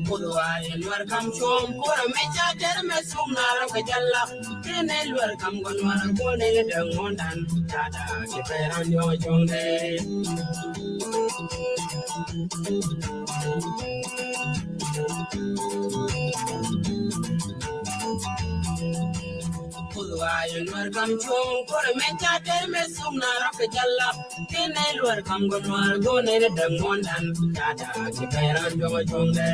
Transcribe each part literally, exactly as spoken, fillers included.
Kudu wa yɛ luɛr kam cuɔ̱ɔ̱ŋ kurɛ mi ca tɛr mɛ sum na rɔ kɛ jɛ lak. Kɛnɛ luɛr kam gɔ nuɔrɛ kuɔnɛ dɛ ŋuɔ̱ndan. Tata ci pɛran yɔ cuɔ̱ŋ dɛ. Kudu wa yɛ luɛr kam cuɔ̱ɔ̱ŋ kurɛ mi ca tɛr mɛ sum na rɔ kɛ jɛ lak. Kɛnɛ luɛr kam gɔ nuɔrɛ kuɔnɛ dɛ ŋuɔ̱ndan. Tata ci pɛran yɔ cuɔ̱ŋ dɛ.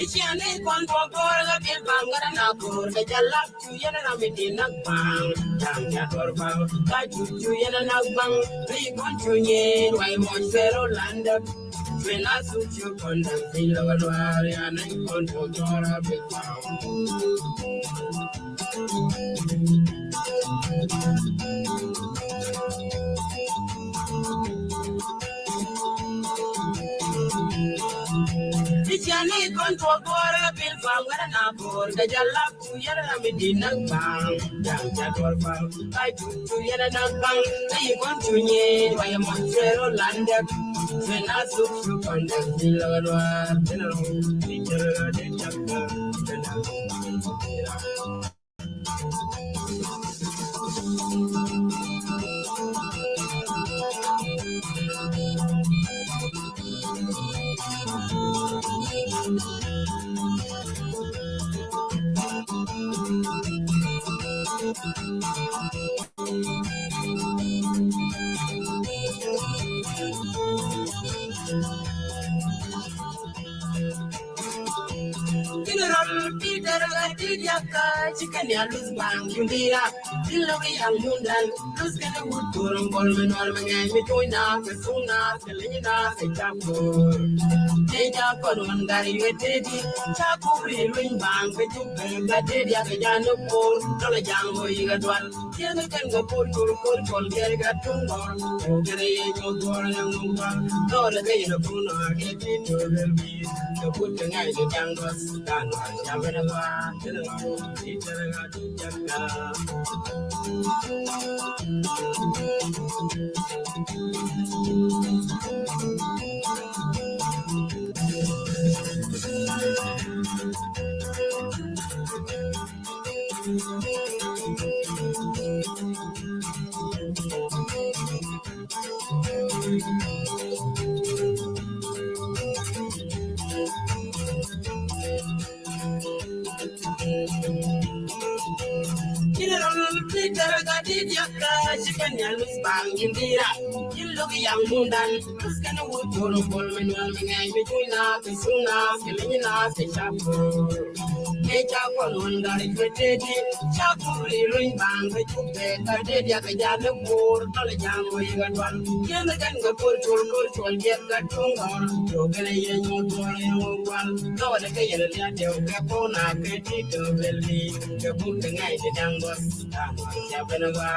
Iciani kɔn tuɔk duɔr kä bil bam kä na kor kä jɛ lak cu yɛn ram mi di nak bam. Jam ca duɔr bam ka cu cu yɛn nak bam. Ri kɔn cu nyin wai mɔc fero landäk. Min a suk cu kɔn däk piny lɔ kä duar ya nɛn kɔn tuɔk duɔr kä bil bam. Ti ciani kɔn tuɔk duɔr bil bam wɛrɛ na bor kɛ jɛ lak cu yɛrɛ ram mi di nak bam. Jam ca duɔr bam ka cu cu yɛrɛ nak bam. Ka yi kɔn cu nyi wa yɛ mɔn cuero landɛk. Min a suk cu kɔn däk piny lɔ kä duar. Ti na rɔ ti cɛrɛ di cak bam. General Peter Gatidiaka, chicken ya luz bang yundira. Dilo yang mundan, luz kene wut kurang bol menor mengai mituna kesuna kelinyina kecapur. Teja konon gari wetedi, chakuri luin bang betuk. Gatidi aka jano por, dola jango iga dual. Tiene tengo por por por por tiene gatungo. Ogere yo por yang mumba. Dola ke yo puno ake tito belbi. Yo puto ngai de jangos. Tanwa jabena wa. Tene wa. Itara gatu jaka. General Peter Gatidiaka, chicken ya luz bang yindira. Yin look yang mundan, luz kene wut bol bol menor mengai mituna kesuna kelinyina kecapur. Ke ca kɔn wun gari kwetedi, ca kuri luny bang ke cuk bek ka dedi aka jal ni bor tɔl jam wei ka dual. Yen kan ka bor col bor col jet ka tung gɔr. Yo kene ye nyuɔt bor ye ŋu gual. Lɔɔdɛ ke yel lia dew ke kona ke ti to bel ni. Ke buk te ŋai ti daŋ gɔs. Daŋ gɔs ca ben gɔa.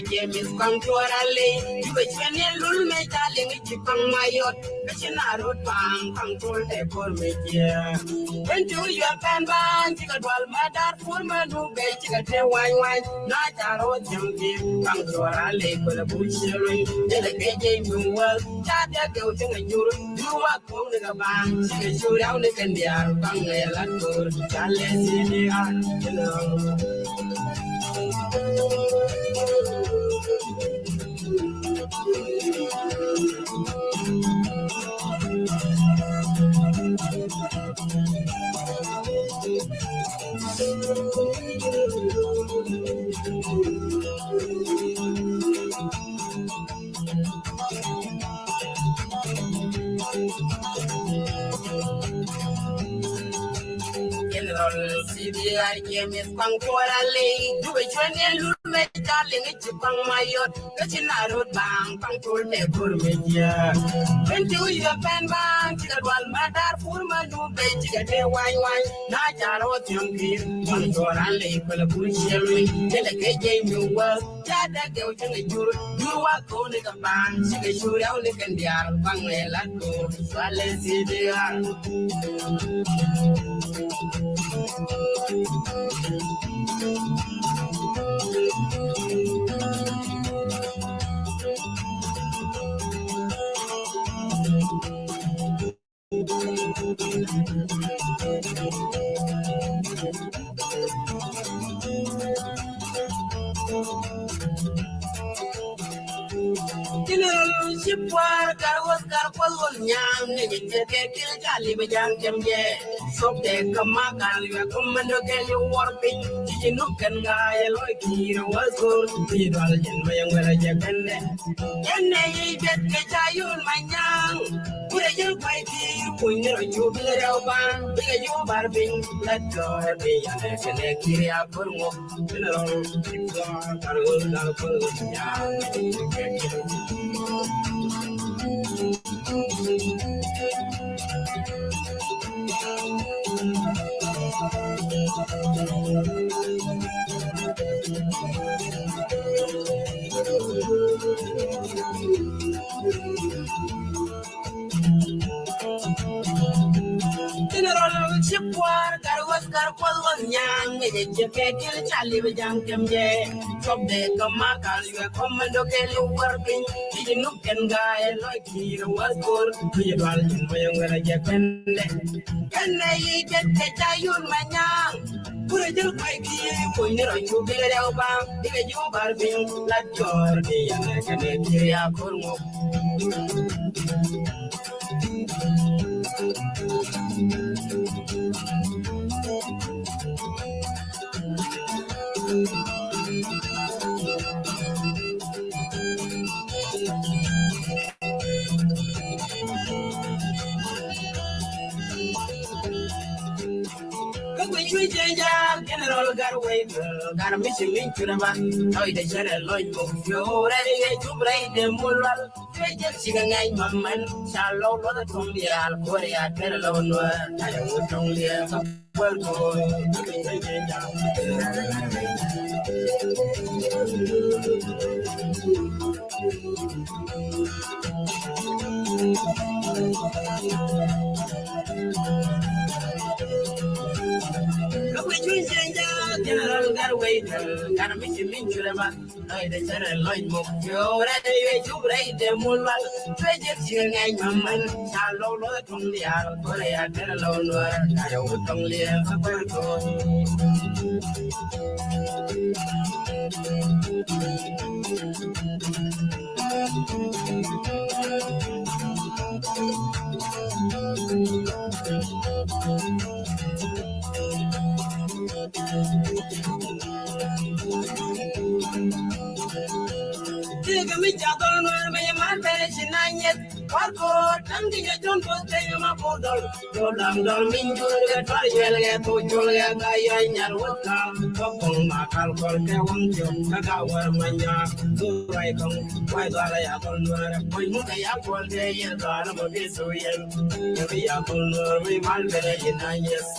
James Kɔaŋ Cuɔr Alei, Jubɛ cuɛ ni lul mɛ ca liŋ ci Kɔaŋ Mayɔt, kä ci na rut Kɔaŋ Kɔaŋ Cuɔr tɛ kor mɛ jiɛ. Wen ti wi̱i̱ yuɛ pɛn ban ci kɛ dual ma dar pur ma nu bɛ ci kɛ te wany wany. Na ca rut James Kɔaŋ Cuɔr Alei kuɛlɛ bu ciɛ luny, jɛlɛ kɛ jɛ mi wal, ca tɛ kɛ wut ti ŋɛ jur, jur wa Kɔn ni kɛ baŋ cikɛ curiaw ni kɛn diaal baŋ ɛ lat kor ca lɛ si ni a kɛn rɔl. General C D I James Kɔaŋ Cuɔr Alei, Jubɛ cuɛ ni lul mɛ ca liŋ ci Kɔaŋ Mayɔt, kä ci na rut Kɔaŋ Kɔaŋ Cuɔr tɛ kor mɛ jiɛ. Wen ti wi̱i̱ yuɛ pɛn ban ci kɛ dual ma dar pur ma nu bɛ ci kɛ te wany wany. Na ca rut James Kɔaŋ Cuɔr Alei kuɛlɛ bu ciɛ luny, jɛlɛ kɛ jɛ mi wal. Ca dee kɛ wut ti ŋɛ jur, jur wa kɔn ni kɛ ban, cikɛ curiaw ni kɛn diaal baŋ ɛ lat kor ca lɛ si di a. General Cip Kuar kar wä kar kuɔth wä nyaŋ ni jɛ kɛ kil ca lip jaŋ kɛm jɛ. Sok tɛ kama kar yua kumando kɛ li war piny. Ci ci nuk kɛn ga yɛ lɔy kir wä kor. Ci dual jin ma yɛ ŋwɛlɛ jɛ kɛn dɛ. Jɛn nɛ yic bet kɛ ca yun ma nyaŋ. Kurɛ jil kuay kir kuny ni rɔ cu bikɛ rɛw ban bikɛ cu bar piny. Lät jɔɔr bi yanɛ kɛnɛ kir ya kur ŋuk. General Cip Kuar kar wä kar kuɔth wä nyaŋ. General Cip Kuar kar wä kar kuɔth wä nyaŋ. Ŋɛ jɛ jɛ kɛ kil ca lip jaŋ kɛm jɛ. Cop dee kama kar yua kumando kɛ li war piny. Ci ci nuk kɛn ga yɛ lɔy kir wä kor. Ci ci dual jin ma yɛ ŋwɛlɛ jɛ kɛn dɛ. Kɛn nɛ yic bet kɛ ca yun ma nyaŋ. Kurɛ jil kuay kir kuny ni rɔ cu bikɛ rɛw ban bikɛ cu bar piny. Lät jɔɔr bi yanɛ kɛnɛ kir ya kur ŋuk. Kä guic cuc jɛ jaak General Gatway, Gat mi ci min curɛ ba. Lɔcdɛ cärɛ lɔc mok fiou rɛy yɛ cup rɛy dee mul wal. Cuɛ jek cikɛ ŋɛc mamɛn ca lɔw luɔth tuɔŋ diaal kuɔr ya tɛr lɔw nuɔr. Ayɛ wut tuɔŋ liɛɛk. Kä kui̱ cuny cieŋ jaak General Gatway, Gat mi ci min curɛ ba. Lɔcdɛ cärɛ lɔc mok fiou rɛy yɛ cup rɛy dee mul wal. Cuɛ jek cikɛ ŋɛc mamɛn ca lɔw luɔth tuɔŋ diaal kuɔr ya tɛr lɔw nuɔr. Ayɛ wut tuɔŋ liɛɛk kä kuɛl tuɔɔk. Tëëkɛ mi ca dhɔl nuɛɛr mi yɛ mar bɛrɛ ci na nyɛth. War ko̱o̱t taŋ ti jɛ jɔn bo̱th te yɛ ma bo̱o̱th dɔl. Jɔl lam dɔl min jur kɛ tɔr jɛl kɛ thok jɔl kɛ ka yɔny nyal wä kam. Kɔ kɔŋ ma kal kɔl kɛ waŋ jɔk kɛ ka wär ma nyaak. Thok ruac kɔŋ ruac dhɔl ya kɔl nuɛɛr. Kuc muk kɛ ya kɔl kɛ yɛ dhɔl mɔ bi thok yɛn. Kɛ bi ya kɔl nuɛɛr mi mal bɛrɛ ci na nyɛth.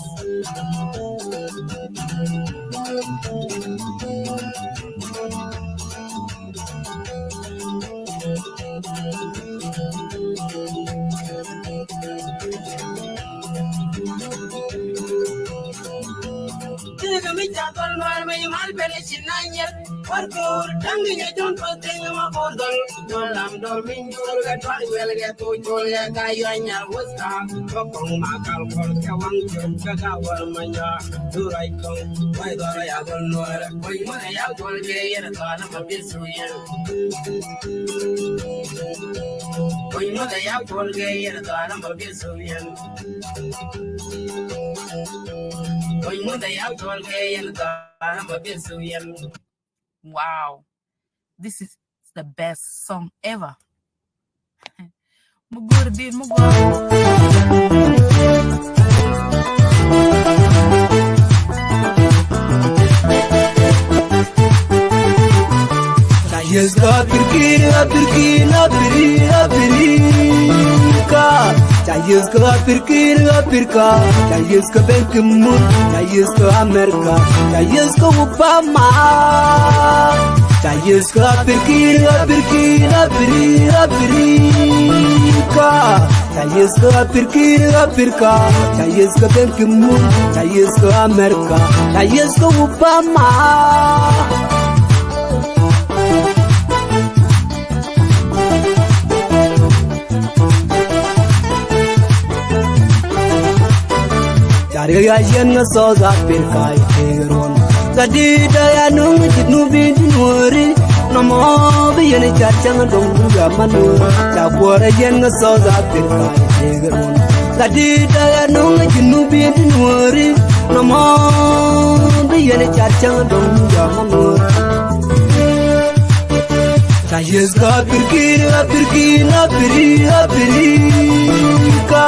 Tëëkɛ mi ca dhɔl nuaar mi mal ben ci na nyɛr. War koor da̱ŋ di nyɛ jɔn pa thing ma koor dhɔl. Jɔn lam dɔl min jor kɛ tuar wel kɛ tu jol kɛ ka yua nyar wus ka. Kɔ kɔŋ ma kal kɔl kɛ waŋ jor kɛ ka war ma nyar. Du ray kɔŋ wai dhɔl ya dhɔl nuaar. Wai ma ya dhɔl kɛ yɛr dhɔl ma bi su yɛr. Wai ma ya dhɔl kɛ yɛr dhɔl ma bi su yɛr. Wow, this is the best song ever. Mugor din, mugor. Ca Yesu ka pirkin, a pirkin, a piri, a piri ka. Ca Yesu ka pirkin, a pirka. Ca Yesu ka Ban Ki-moon. Ca Yesu ka Amerika. Ca Yesu ka Obama. Ca Yesu ka pirkin, a pirkin, a piri, a piri ka. Ca Yesu ka pirkin, a pirka. Ca Yesu ka Ban Ki-moon. Ca Yesu ka Amerika. Ca Yesu ka Obama. Ca riɛk ya yɛn ŋa South Africa i̱ tëëk ruɔ̱n. Ca di̱i̱t däk ya nöŋ ji̱ Nubi ji̱ Nuɔ̱ɔ̱ri. Nɔmɔ bi yɛn i̱ car cäŋ dɔ̱ŋ duga man wä. Ca kuɔrɛ yɛn ŋa South Africa i̱ tëëk ruɔ̱n. Ca di̱i̱t däk ya nöŋ ji̱ Nubi ji̱ Nuɔ̱ɔ̱ri. Nɔmɔ bi yɛn i̱ car cäŋ dɔ̱ŋ duga man wä. Ca Yesu ka pirkin, a pirkin, a piri, a piri ka.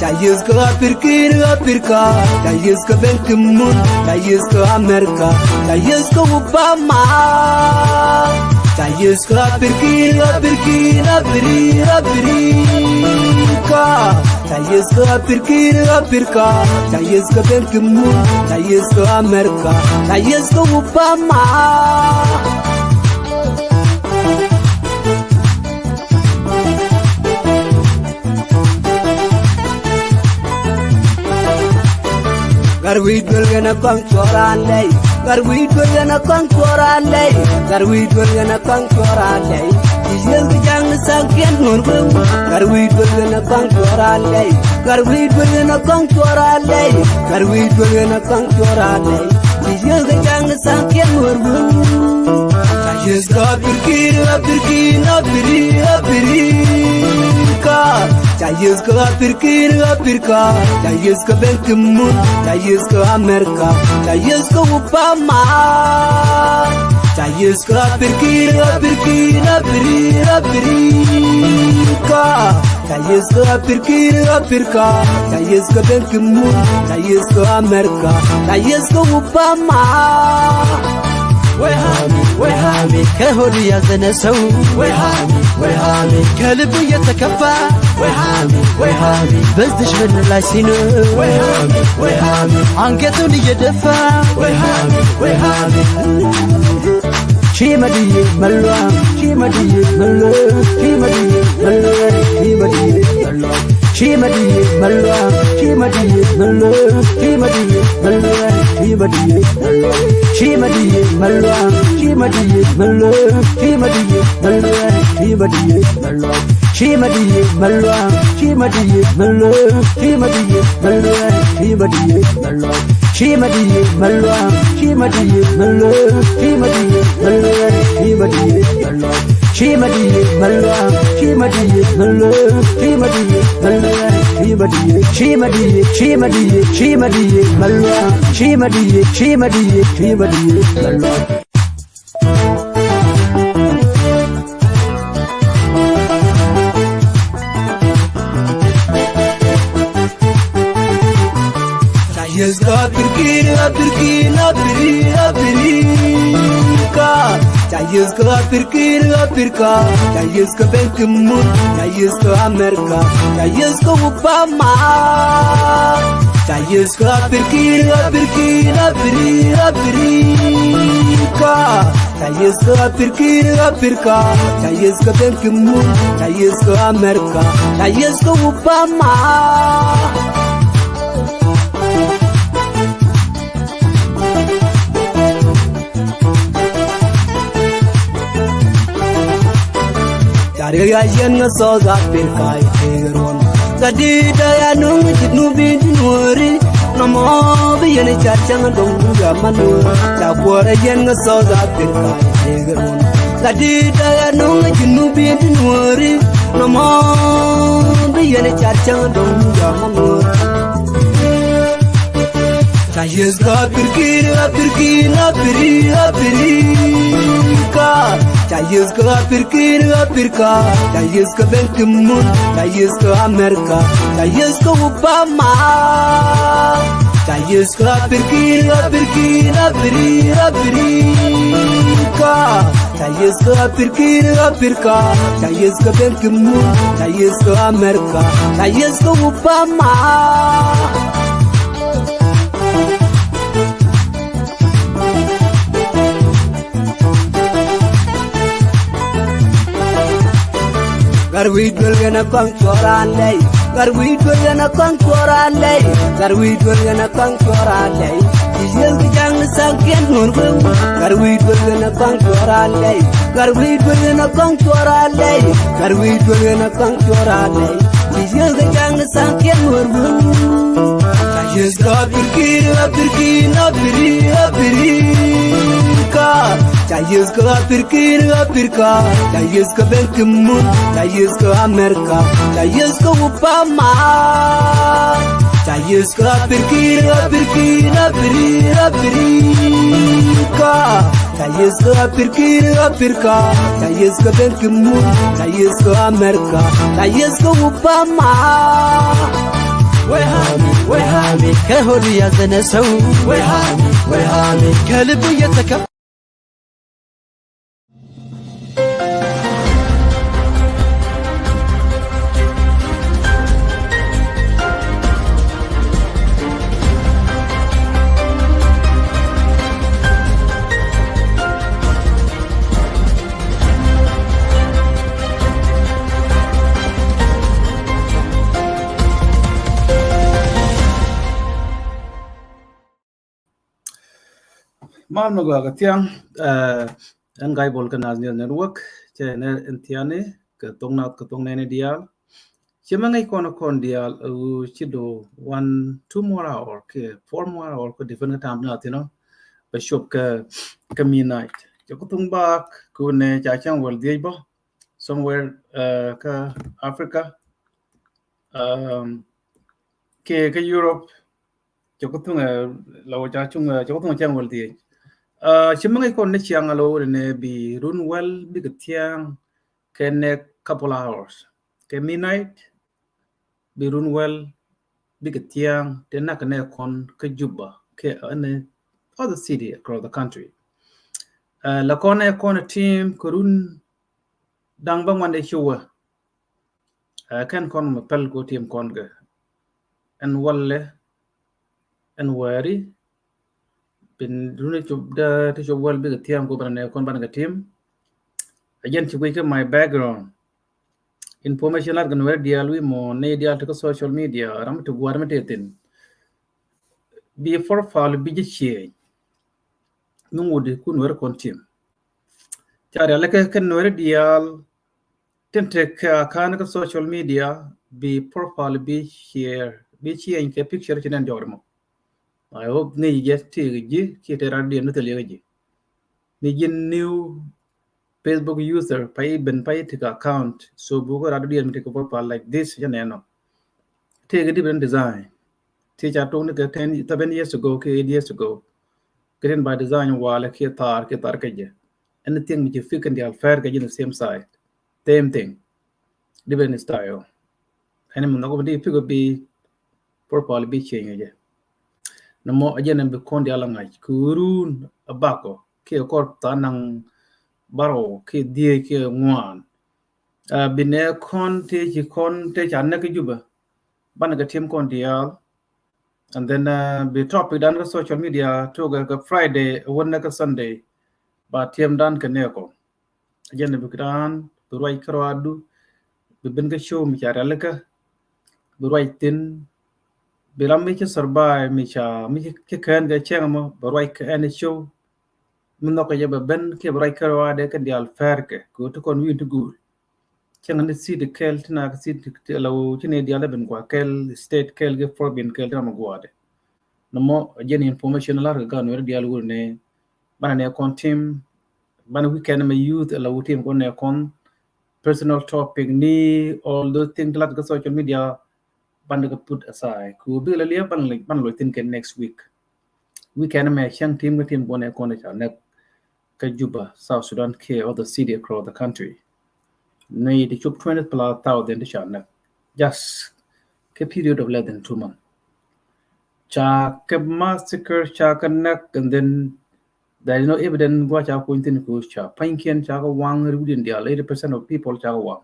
Ca Yesu ka pirkin, a pirka. Ca Yesu ka Ban Ki-moon. Ca Yesu ka Amerika. Ca Yesu ka Obama. Ca Yesu ka pirkin, a pirkin, a piri, a piri ka. Ca Yesu ka pirkin, a pirka. Ca Yesu ka Ban Ki-moon. Ca Yesu ka Amerika. Ca Yesu ka Obama. Gat wi̱i̱ duel kɛnɛ kɔn cuɔr an lɛy. Gat wi̱i̱ duel kɛnɛ kɔn cuɔr an lɛy. Gat wi̱i̱ duel kɛnɛ kɔn cuɔr an lɛy. Ci Yesu ja̱ŋ ni thaŋkiɛn nuɔ̱ɔ̱r wew. Gat wi̱i̱ duel kɛnɛ kɔn cuɔr an lɛy. Gat wi̱i̱ duel kɛnɛ kɔn cuɔr an lɛy. Gat wi̱i̱ duel kɛnɛ kɔn cuɔr an lɛy. Ci Yesu ja̱ŋ ni thaŋkiɛn nuɔ̱ɔ̱r wew. Ca Yesu ka pirkin, a pirkin, a piri, a piri ka. Ca Yesu ka pirkin, a pirka. Ca Yesu ka Ban Ki-moon. Ca Yesu ka Amerika. Ca Yesu ka Obama. Ca Yesu ka pirkin, a pirkin, a piri, a piri ka. Ca Yesu ka pirkin, a pirka. Ca Yesu ka Ban Ki-moon. Ca Yesu ka Amerika. Ca Yesu ka Obama. Wehami, wehami, kɛ hori ya zɛnɛ sɛw. Wehami, wehami, kɛ libu yɛ tɛ kɛfa. Wehami, wehami, bes dishmɛn la sinu. Wehami, wehami, ankɛtu ni yɛ dɛfa. Wehami, wehami. Shima di ye malwa, shima di ye malwa, shima di ye malwa, shima di ye malwa. Shima di ye malwa, shima di ye malwa, shima di ye malwa, shima di ye malwa. Shima di ye malwa, shima di ye malwa, shima di ye malwa, shima di ye malwa. Shima di ye malwa, shima di ye malwa, shima di ye malwa, shima di ye malwa. Shima di ye malwa, shima di ye malwa, shima di ye malwa, shima di ye malwa. Shima di ye malwa, shima di ye malwa, shima di ye malwa, shima di ye, shima di ye, shima di ye, shima di ye malwa, shima di ye, shima di ye, shima di ye malwa. Ca Yesu ka pirkin, a pirkin, a piri, a piri ka. Ca Yesu ka pirkin, a pirka. Ca Yesu ka Ban Ki-moon. Ca Yesu ka Amerika. Ca Yesu ka Obama. Ca Yesu ka pirkin, a pirkin, a piri, a piri ka. Ca yes kä Africa, Africa. Ca yes kä Ban Ki-moon. Ca yes kä America. Ca yes kä Obama. Ca riɛk ya yɛn kä South Africa i̱ tëëk ruɔ̱n. Ca di̱t däk ya nöŋ ji̱ Nubi ji̱ Nuɔ̱ɔ̱ri. Nɔmɔ bi yɛn i̱ ca cäŋ dɔ̱ŋ duga man wä. Ca kuɔrɛ yɛn kä South Africa i̱ tëëk ruɔ̱n. Ca di̱t däk ya nöŋ ji̱ Nubi ji̱ Nuɔ̱ɔ̱ri. Nɔmɔ bi yɛn i̱ ca cäŋ dɔ̱ŋ duga man wä. Ca yes kä Africa, Africa, Africa, Africa. Ca yes kä Africa, Africa. Ca yes kä Ban Ki-moon. Ca yes kä America. Ca yes kä Obama. Ca yes kä Africa, Africa, Africa, Africa. Ca yes kä Africa, Africa. Ca yes kä Ban Ki-moon. Ca yes kä America. Ca yes kä Obama. Gat wi̱i̱ duel kɛnɛ kɔaŋ cuɔr an lɛy. Gat wi̱i̱ duel kɛnɛ kɔaŋ cuɔr an lɛy. Gat wi̱i̱ duel kɛnɛ kɔaŋ cuɔr an lɛy. Ci yiëëth kɛ ja̱ŋ ni thaŋkiɛn nuɔ̱ɔ̱r gueŋ. Gat wi̱i̱ duel kɛnɛ kɔaŋ cuɔr an lɛy. Gat wi̱i̱ duel kɛnɛ kɔaŋ cuɔr an lɛy. Gat wi̱i̱ duel kɛnɛ kɔaŋ cuɔr an lɛy. Ci yiëëth kɛ ja̱ŋ ni thaŋkiɛn nuɔ̱ɔ̱r gueŋ. Ca yes kä Africa, Africa, Africa, Africa. Ca yes kä Africa, Africa. Ca yes kä Ban Ki-moon. Ca yes kä America. Ca yes kä Obama. Ca yes kä Africa, Africa, Africa, Africa. Ca yes kä Africa, Africa. Ca yes kä Ban Ki-moon. Ca yes kä America. Ca yes kä Obama. Wehami, wehami, kɛ hodi ya zɛnɛ sɛw. Wehami, wehami, kɛ libu yɛ tɛkɛ. Mal mi gɔaa kɛ thiaŋ, eh, ɛn Ga̱a̱c Bol kä Naath News Network, cɛ nɛ ɛn thia̱a̱ni kɛ thok Naath kɛ thok nɛɛni diaal. Ci mɛ ŋäc kɔn kɔn diaal, eh, ci do one, two more hour, kɛ four more hour, kɛ depend kä time ni a thin ɔ, bɛ cop kɛ, kɛ midnight. Cɛ ku thuŋ baak, ku nɛ ca cäŋ wäl dhiec bä, somewhere, uh, kä Africa, um, kɛ, kä Europe, cɛ ku thuŋ, uh, la wä ca cuŋ, uh, cɛ ku thuŋ cäŋ wäl dhiec. Uh, ci mi ŋäc kɔn ni ciaŋ a lo ni bi run wäl bikɛ thiaŋ kɛ next couple hours. Kɛ midnight, bi run wäl bikɛ thiaŋ ti nak nɛ kɔn kä Juba kɛ any other city across the country. Uh, la kɔn ɛ kɔn a team kɛ run da̱ŋ bä ŋuan dee ci wä. Uh, kɛn kɔn mɛ pɛl kɛ team kɔn kɛ ɛn wäl lɛ ɛn wäri. Bin run ti cop dee ti cop wäl bikɛ thiaŋ kɛ banɛ nɛ kɔn banɛ kɛ team. Again, ci guic kɛ my background information lat kɛ Nuɛri diaal wi̱i̱ mɔ ni diaal ti kä social media, ram ti gua̱a̱r mi ti thin. Bi profile bi ji̱ ciëëny. Mi ŋut di ku Nuɛri kɔn team. Ca rial kɛ, kɛ Nuɛri diaal tin te kɛ kan kä social media, bi profile bi share, bi ciëëny kɛ picture ci nɛn jɔk di mɔ. I hope ni jɛ ti ji̱, ki te rat diɛn ni thil yɛ ji̱. Ni ji̱ new Facebook user, pa i̱ ben pa i̱ tik account, so buk rat diɛn mi tik profile like this, jɛ nɛn nɔ. Ti kɛ different design. Ti ca tok ni kɛ ten, seven years ago, kɛ eight years ago. Kɛ tin by design walɛ kiɛ thar, kiɛ thar kɛ jɛ. Anything mi ci fik kɛn dial fair kɛ jɛ in the same side. Same thing. Different style. Ɛn mi nhɔk mi di fik bi profile bi change kɛ jɛ. Ni mɔ a jɛ ni bi kɔn dial a ŋa̱c. Kɛ run a bakɔ. Kiɛ kɔr tha̱a̱ŋ naŋ bärɔw kiɛ dhieec kiɛ ŋuan. Uh, bi nɛ kɔn tëë ci kɔn tëë ca näk kä Juba. Banɛ kɛ team kɔn diaal. And then, uh, bi topic dan kä social media tokɛ kɛ Friday wä näk kä Sunday. ba tiɛm dan kɛ nɛɛkɔ. Jɛn bi kɛ dan bi ruac kärɔadu, bi ben kä show mi ca rialikä, bi ruac thin, bi ram mi ci survive mi ca mi ci kään kɛ cɛŋ mɔ, bi ruac kɛ ɛn show. Mi nhɔk kɛ jɛ bɛ ben kiɛ bi ruac kärɔadɛ kɛn diaal pɛrkɛ kɛ ti kɔn wi̱i̱n ti guul. Cäŋ ni city kɛl ti na city ti la wo ti ni dial ben kua kɛl state kɛl kɛ province kɛl ti na ma guade. Nɔmɔ jɛn information lar kɛ gan wɛr dial wur ni banɛ ni kɔn team, banɛ weekend mɛ youth la wo team kɔn ni kɔn personal topic ni all those things lat kɛ social media. Ban kɛ put aside ku bi la liɛ ban lɛ ban lɛ thin kɛ next week. Weekend mɛ cäŋ team kɛ team kɔn ni kɔn ca nɛk kä Juba, South Sudan kɛ all the city across the country. Ni ti cop twenty plus thousand ti ca nɛk just kɛ period of less than two months. Ca kɛ massacre, ca kɛ nɛk, and then there is no evidence gua ca kuny thin ku ca painkiɛn ca kɛ waŋ riwdin dial eighty percent of people ca kɛ waŋ.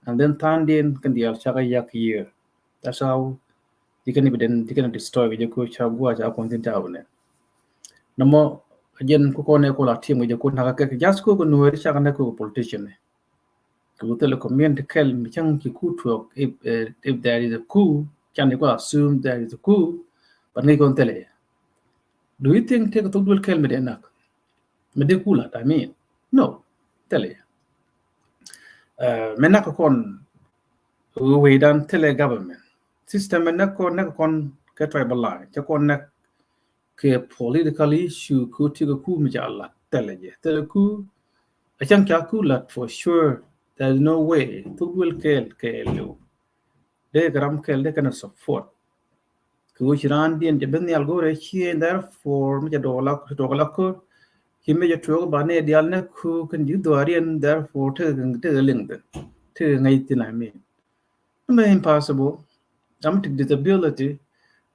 And then thandiɛn kɛn dial ca kɛ yak year. That's how you can even you can destroy kɛ jɛ ko ca gua ca kɔn tin ta wunɛ. Nɔmɔ jɛn ko kɔn ko la team kɛ jɛ ko na kɛ just ko ko nuɛri ca kɛ ne ko politician ne. Ko thil community kɛl mi cang ki ku tuɔk if, eh, if there is a coup, can you go assume there is a coup, but ngi kon thil. Do you think take thok duel kɛl mi de nak? Mi de kula, I mean. No. Thil. Uh, mi nak kɔn wei dan thil government system mi nak kɔn nak kɔn kɛ tribal line, ca kɔn nak kɛ political issue ku ti kɛ ku mi ca lat thil jɛ. Thil ku a cang ca ku lat for sure. There is no way thok duel kɛl kɛl. Dee kɛ ram kɛl dee kɛn a support. Kɛ wec ran diɛn jɛ ben nhial go̱rɛ cie, therefore mi jɛ dɔɔla tɔɔla kor. Ci mi jɛ tuɔɔk ba nɛ dial nɛ ku kɛn ji̱ dhuariɛn, therefore tekɛ tekɛ liŋ ben tekɛ ŋäc thin, I mean. Mɛ impossible. Ram ti disability,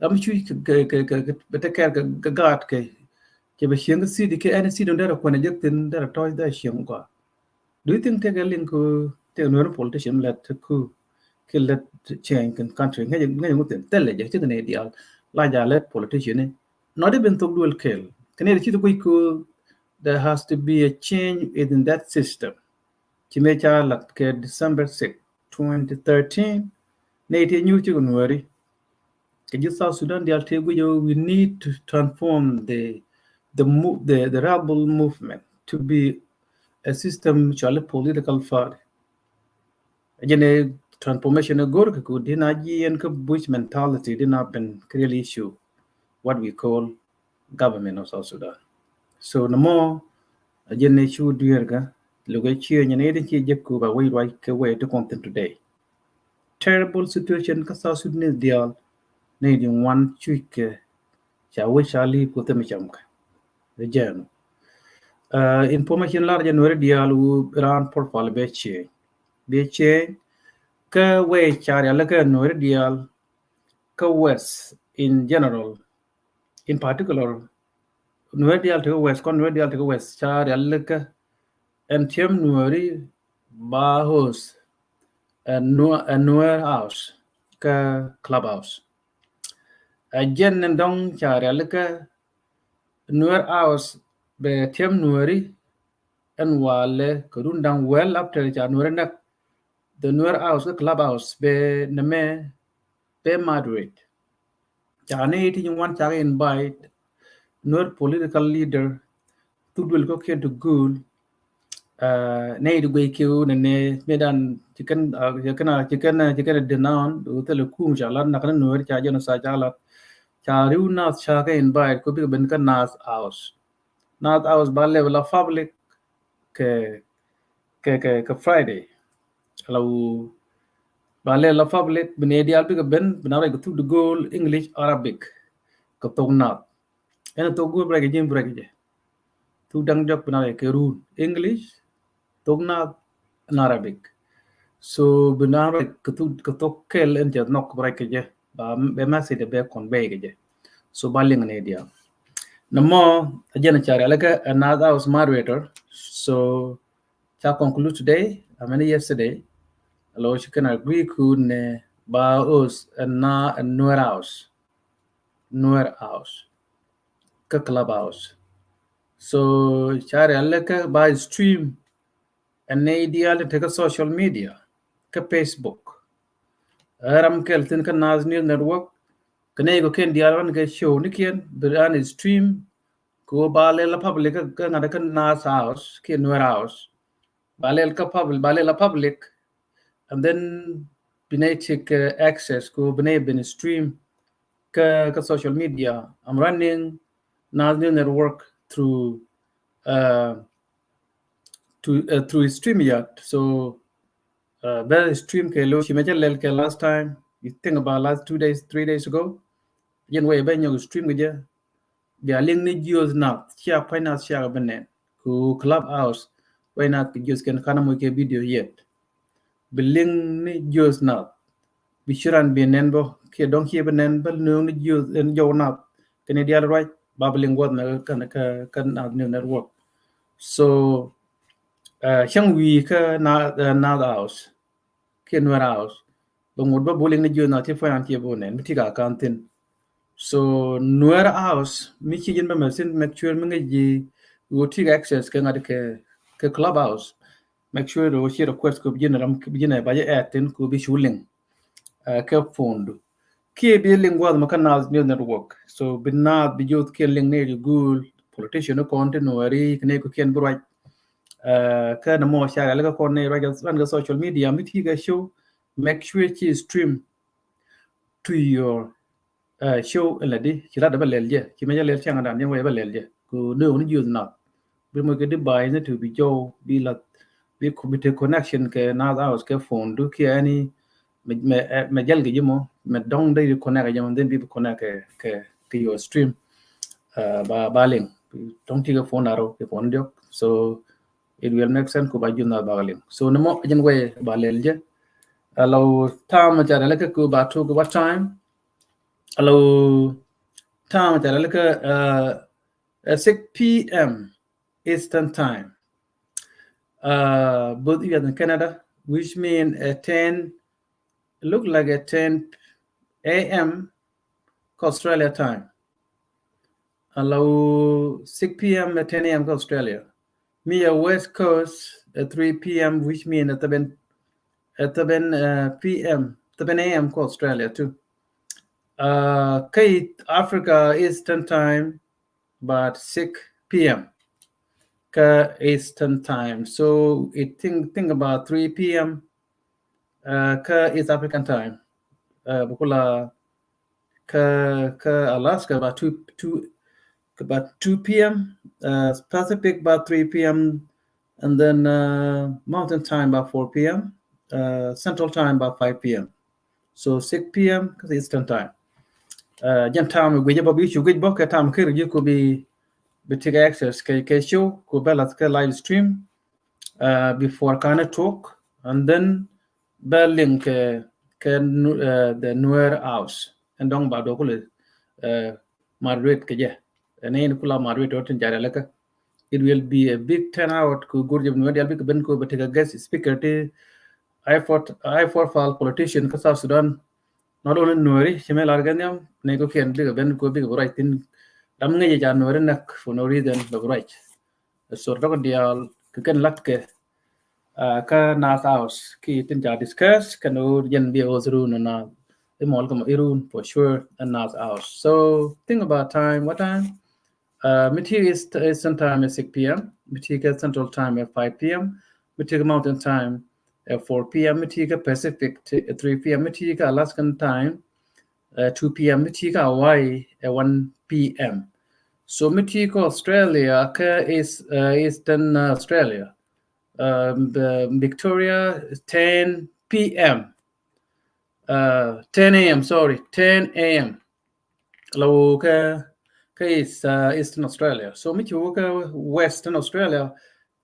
ram cuc kɛ kɛ kɛ kɛ bɛ tekɛr kɛ gaat kɛ. Cɛ bɛ cieŋ kɛ city kɛ ɛn city derɛ kuɛn a jek thin derɛ tɔc derɛ cieŋ kɔa. Do you think tekɛ liŋ ku tekɛ nuɛri politician lɛt ku kɛ lɛt change kɛn country? Ŋäc ŋäc ŋuthin thilɛ jɛ cikɛ ni dial la ja lɛt politician ni. Not even thok duel kɛl kɛ ni ci ti kuc ku there has to be a change within that system. Ci me ca lat kɛ December six, twenty thirteen, ni ti nyuur cikɛ nuɛri. Kɛ ji̱ South Sudan dial tëë guic ɛ, we need to transform the the mo- the, the rebel movement to be a system cɔali political party. Jɛn ɛ transformation ɛ go̱r kɛ ku dina jiɛn kä bush mentality dina ben kɛ real issue what we call government of South Sudan. So nɔmɔ a jɛn ɛ cu dueer kä lukɛ ciɛ nyɛ ni ti ci jek ku ba wec ruac kɛ wec ti kɔn thin today. Terrible situation kä South Sudanese dial ni di ŋuan cuc kɛ ca wec ca li̱i̱p ku thim cam kɛ. Jɛn uh, information lar jɛ nuɛri dial wu ran profile bɛ ciɛ bɛ ciɛ kä wec ca rial kä nuɛri dial kä West in general, in particular nuɛri dial ti kä West, kɔn nuɛri dial ti kä West ca rial kä ɛn tiɛm nuɛri ba host ɛ nuɛr house kä clubhouse. Ɛ jɛn ni dɔŋ ca rial kä nuɛr house bɛ tiɛm nuɛri ɛn walɛ kɛ run daŋ well after ca nuɛri näk the nuɛr house kä clubhouse bɛ nɛmɛ bɛ moderate. Ca ni ti nyin wan ca kɛ invite nuɛr political leader thuk duel kɔ kiɛn ti gul. Nɛ it guey kiw nɛ nɛ mi dan ci kɛn ci kɛn ci kɛn denounce wu thilɛ kum ca lat nak ni nuɛr ca genocide ca lat. Ca riw nath ca kɛ invite ko bikɛ ben kä nath house. Nath house ba level of public kɛ kɛ kɛ kɛ Friday. Ala wu ba level of public bi nɛ dial bikɛ ben bi na rɛc kɛ thuk di go̱o̱l English Arabic kɛ thok nath. Ɛn thok go̱o̱l bi rɛc kɛ ji̱ bi rɛc kɛ jɛ. Thuk daŋ jɔk bi na rɛc kɛ run English thok nath and Arabic. So bi na rɛc kɛ thuk kɛ thok kɛl ɛn cɛ nhɔk bi rɛc kɛ jɛ. Ba bɛ message bɛ convey kɛ jɛ. So ba liŋ ni dial. Nɛ mɔ a jɛn a cari alɛ kɛ a nath house moderator. So ca conclude today, I mean yesterday. Alo ci kɛn agree ku nɛ ba host a na a nuer house. Nuer house. Kä clubhouse. So ca rial lɛ kä ba stream ɛn nɛy diaal tin te kä social media, kä Facebook. Ɛ ram kɛl thin kä Naath News Network, kä nɛy kɔ̱kiɛn diaal ran kɛ show nikiɛn bi ran stream, kɛ ɣöö ba lɛl a public kä, kä ŋa̱t kä Naath House kiɛ Nuer House. Ba lɛl kä public, ba lɛl a public, and then bi nɛy take, uh, access, kɛ ɣöö bi nɛy ben stream kä, kä social media. I'm running Naath News Network through, uh, to, uh, through StreamYard. So, uh, bɛ stream kɛ lo̱ ci mɛ cä lɛl kɛ last time. You think about last two days, three days ago. Jɛn wee bɛ nyɔk stream kɛ jɛ. Bia liŋ ni jiöth nath, cia kuany nath cia kɛ bi nɛn. Ku Clubhouse, kuany nath kɛ jiöth kɛn kanɛ moc kɛ video yet. Bi liŋ ni jiöth nath. Bi ci ran bi nɛn bä, kiɛ dɔ̱ŋ kiɛ bi nɛn bä nööŋ ni jiöth ɛn jɔw nath. Kɛn i̱ diaal ruac, ba bi liŋ guɔth mɛ kɛn, kɛ, kɛ Naath News Network. So, uh, cäŋ wi̱i̱ kä na, uh, Naath House kiɛ Nuer House. Bɛ ŋut bä bu liŋ ni jiöth nath ti puɔ̱ny an ti bä nɛn mi ti ka kan thin. So Nuer House mi ci ji̱n bä mɛ thin, make sure mi ŋäc ji̱ ɣöö ti ka access kɛ ŋa̱t kɛ, kɛ Clubhouse. Make sure ɣöö ci request kɛ bi ji̱n ram, bi ji̱n ɛ ba jɛ add thin kɛ bi cu liŋ, uh, kɛ phone du. Kiɛ bi liŋ gua̱th mɛ kä Naath News Network. So bi naath bi jiöth kiɛ liŋ ni ri guul politician ni kɔn ti Nuɛri kɛ ni kɔ̱kiɛn bi ruac. Uh, kä nɛ mɔ ca rɛl kä kɔn ni ruac ran kɛ social media mi ti kɛ show. Make sure ci stream to your, uh, show in la di ci lat bä lɛl jɛ, ci mɛ jɛ lɛl cäŋ dan jɛ wee bä lɛl jɛ. Ku ni wuni jiöth nath bi mɔ kɛ di bay ni tu bi jɔw bi lat bi ku bi te connection kɛ Naath House kɛ phone du kiɛ ɛni mɛ, mɛ, eh, mɛ jɛl kɛ ji̱ mɔ mɛ dɔŋ dee connect kɛ ji̱ mɔ, then bi connect kɛ, kɛ, kɛ your stream. Uh, ba, ba liŋ dɔŋ ti kɛ phone arɔ kɛ phone diɔk. So it will make sense ku ba ji̱ nath ba liŋ. So ni mɔ jɛn wee ba lɛl jɛ. Alo tam ca rɛl kɛ ku ba tuk what time? Alo tam ca rɛl kɛ, uh, uh, six p.m. Eastern time. Uh, both U S and Canada, which mean, uh, ten, look like a ten a.m. Australia time. Alo six p.m. at ten a.m. Australia. Mi a West Coast at three p.m., which mean at seven, at seven, uh, p.m., seven a.m. Australia too. Uh, kɛ Africa Eastern time, about six p.m. kä Eastern time. So it think, think about three p.m. Uh, kä East African time. Uh, bukula kä, kä Alaska about two, two, about two p.m. Uh, Pacific about three p.m. And then, uh, Mountain time about four p.m. Uh, Central time about five p.m. So six p.m. Eastern time. Uh, jɛn time guic bä bi cu guic bä kɛ time kir ji̱ ku bi, bi take access kɛ, kɛ show ku bɛ lath kɛ live stream, uh, before kanɛ talk, and then bɛ liŋ kɛ, kɛ Nu-, uh, the Nuer House. And dɔŋ ba dɔ kulɛ, uh, moderate kɛ jɛ. And then kula moderate ɔ tin jarɛ lɛ kɛ. It will be a big turnout ku gur jɛ Nuer dial big ben ku bɛ take a guest speaker ti high prof-, high profile politician kä South Sudan. Not only Nueri, ci mɛ lar gɛ nhiam, ni ko kiɛn big ben ku big right thin. Ram ŋäc jɛ ja Nueri näk for no reason big right. So tɔk diaal kɛ kɛn lat kɛ, uh, kä Naath House ki tin ca discuss kɛn ɣöö jɛn bi a ɣöth run na imɔl kɛ mɔ irun for sure in Naath House. So think about time, what time? Uh, mi ti East, Eastern time is six p.m., mi ti kɛ Central time is five p.m., mi ti kɛ Mountain time is four p.m., mi ti kɛ Pacific ti three p.m., mi ti kɛ Alaskan time uh, two p.m., mi ti kɛ Hawaii at one p.m. So mi ti kɛ Australia kɛ is, uh, Eastern Australia, um, the Victoria ten p.m., uh, ten a.m., sorry, ten a.m. Lo kɛ, kɛ is, uh, Eastern Australia. So mi ci wä kɛ Western Australia,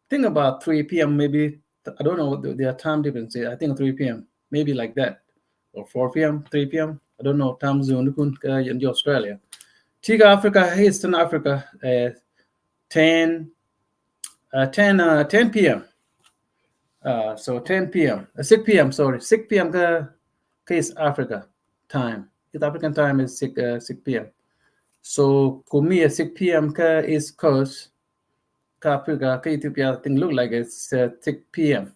think about three p.m. maybe. I don't know what the, their time difference is. I think three p.m., maybe like that, or four p.m., three p.m. I don't know time zone kun kɛ yɛn ji̱ Australia. Ti kɛ Africa, Eastern Africa, uh, ten, uh, ten, uh, ten p.m. Uh, so ten p.m., uh, six p.m., sorry, six p.m. kɛ, kɛ East Africa time. East African time is six, uh, six p.m. So ku mi a six p.m. kɛ East Coast. Kä Africa, kä Ethiopia, I think look like it's uh, six p.m.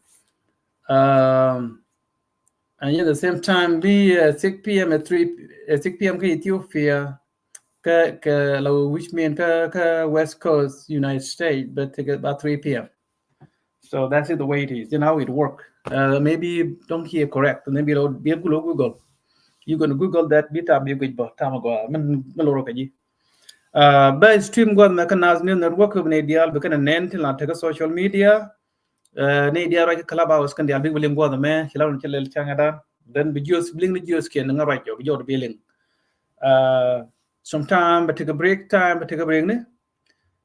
Um, and at the same time, bi uh, six p.m. at three, uh, six p.m. kä Ethiopia, kä, kä la, which mean kä, kä West Coast United States, but take about three p.m. So that's it, the way it is. You know how it work. Uh, maybe don't hear correct. Maybe it'll be a Google. Google. You gonna Google that bit up. You go, but time ago. Min, min loro kaji. Uh, bä stream gua̱th mɛ kä Nas News Network bi nɛy diaal bi kɛn ɛ nɛn tin la tekɛ social media. Uh, nɛy diaal ruac kä Clubhouse kɛn diaal bik bi liŋ gua̱th mɛ ci la run cɛ lɛl cäŋɛ dan. Then bi jiöth bi liŋ ni jiöth kiɛn ni ŋä ruac jɔ bi jɔt bi liŋ. Uh, sometime bɛ tekɛ break time bɛ tekɛ break ni.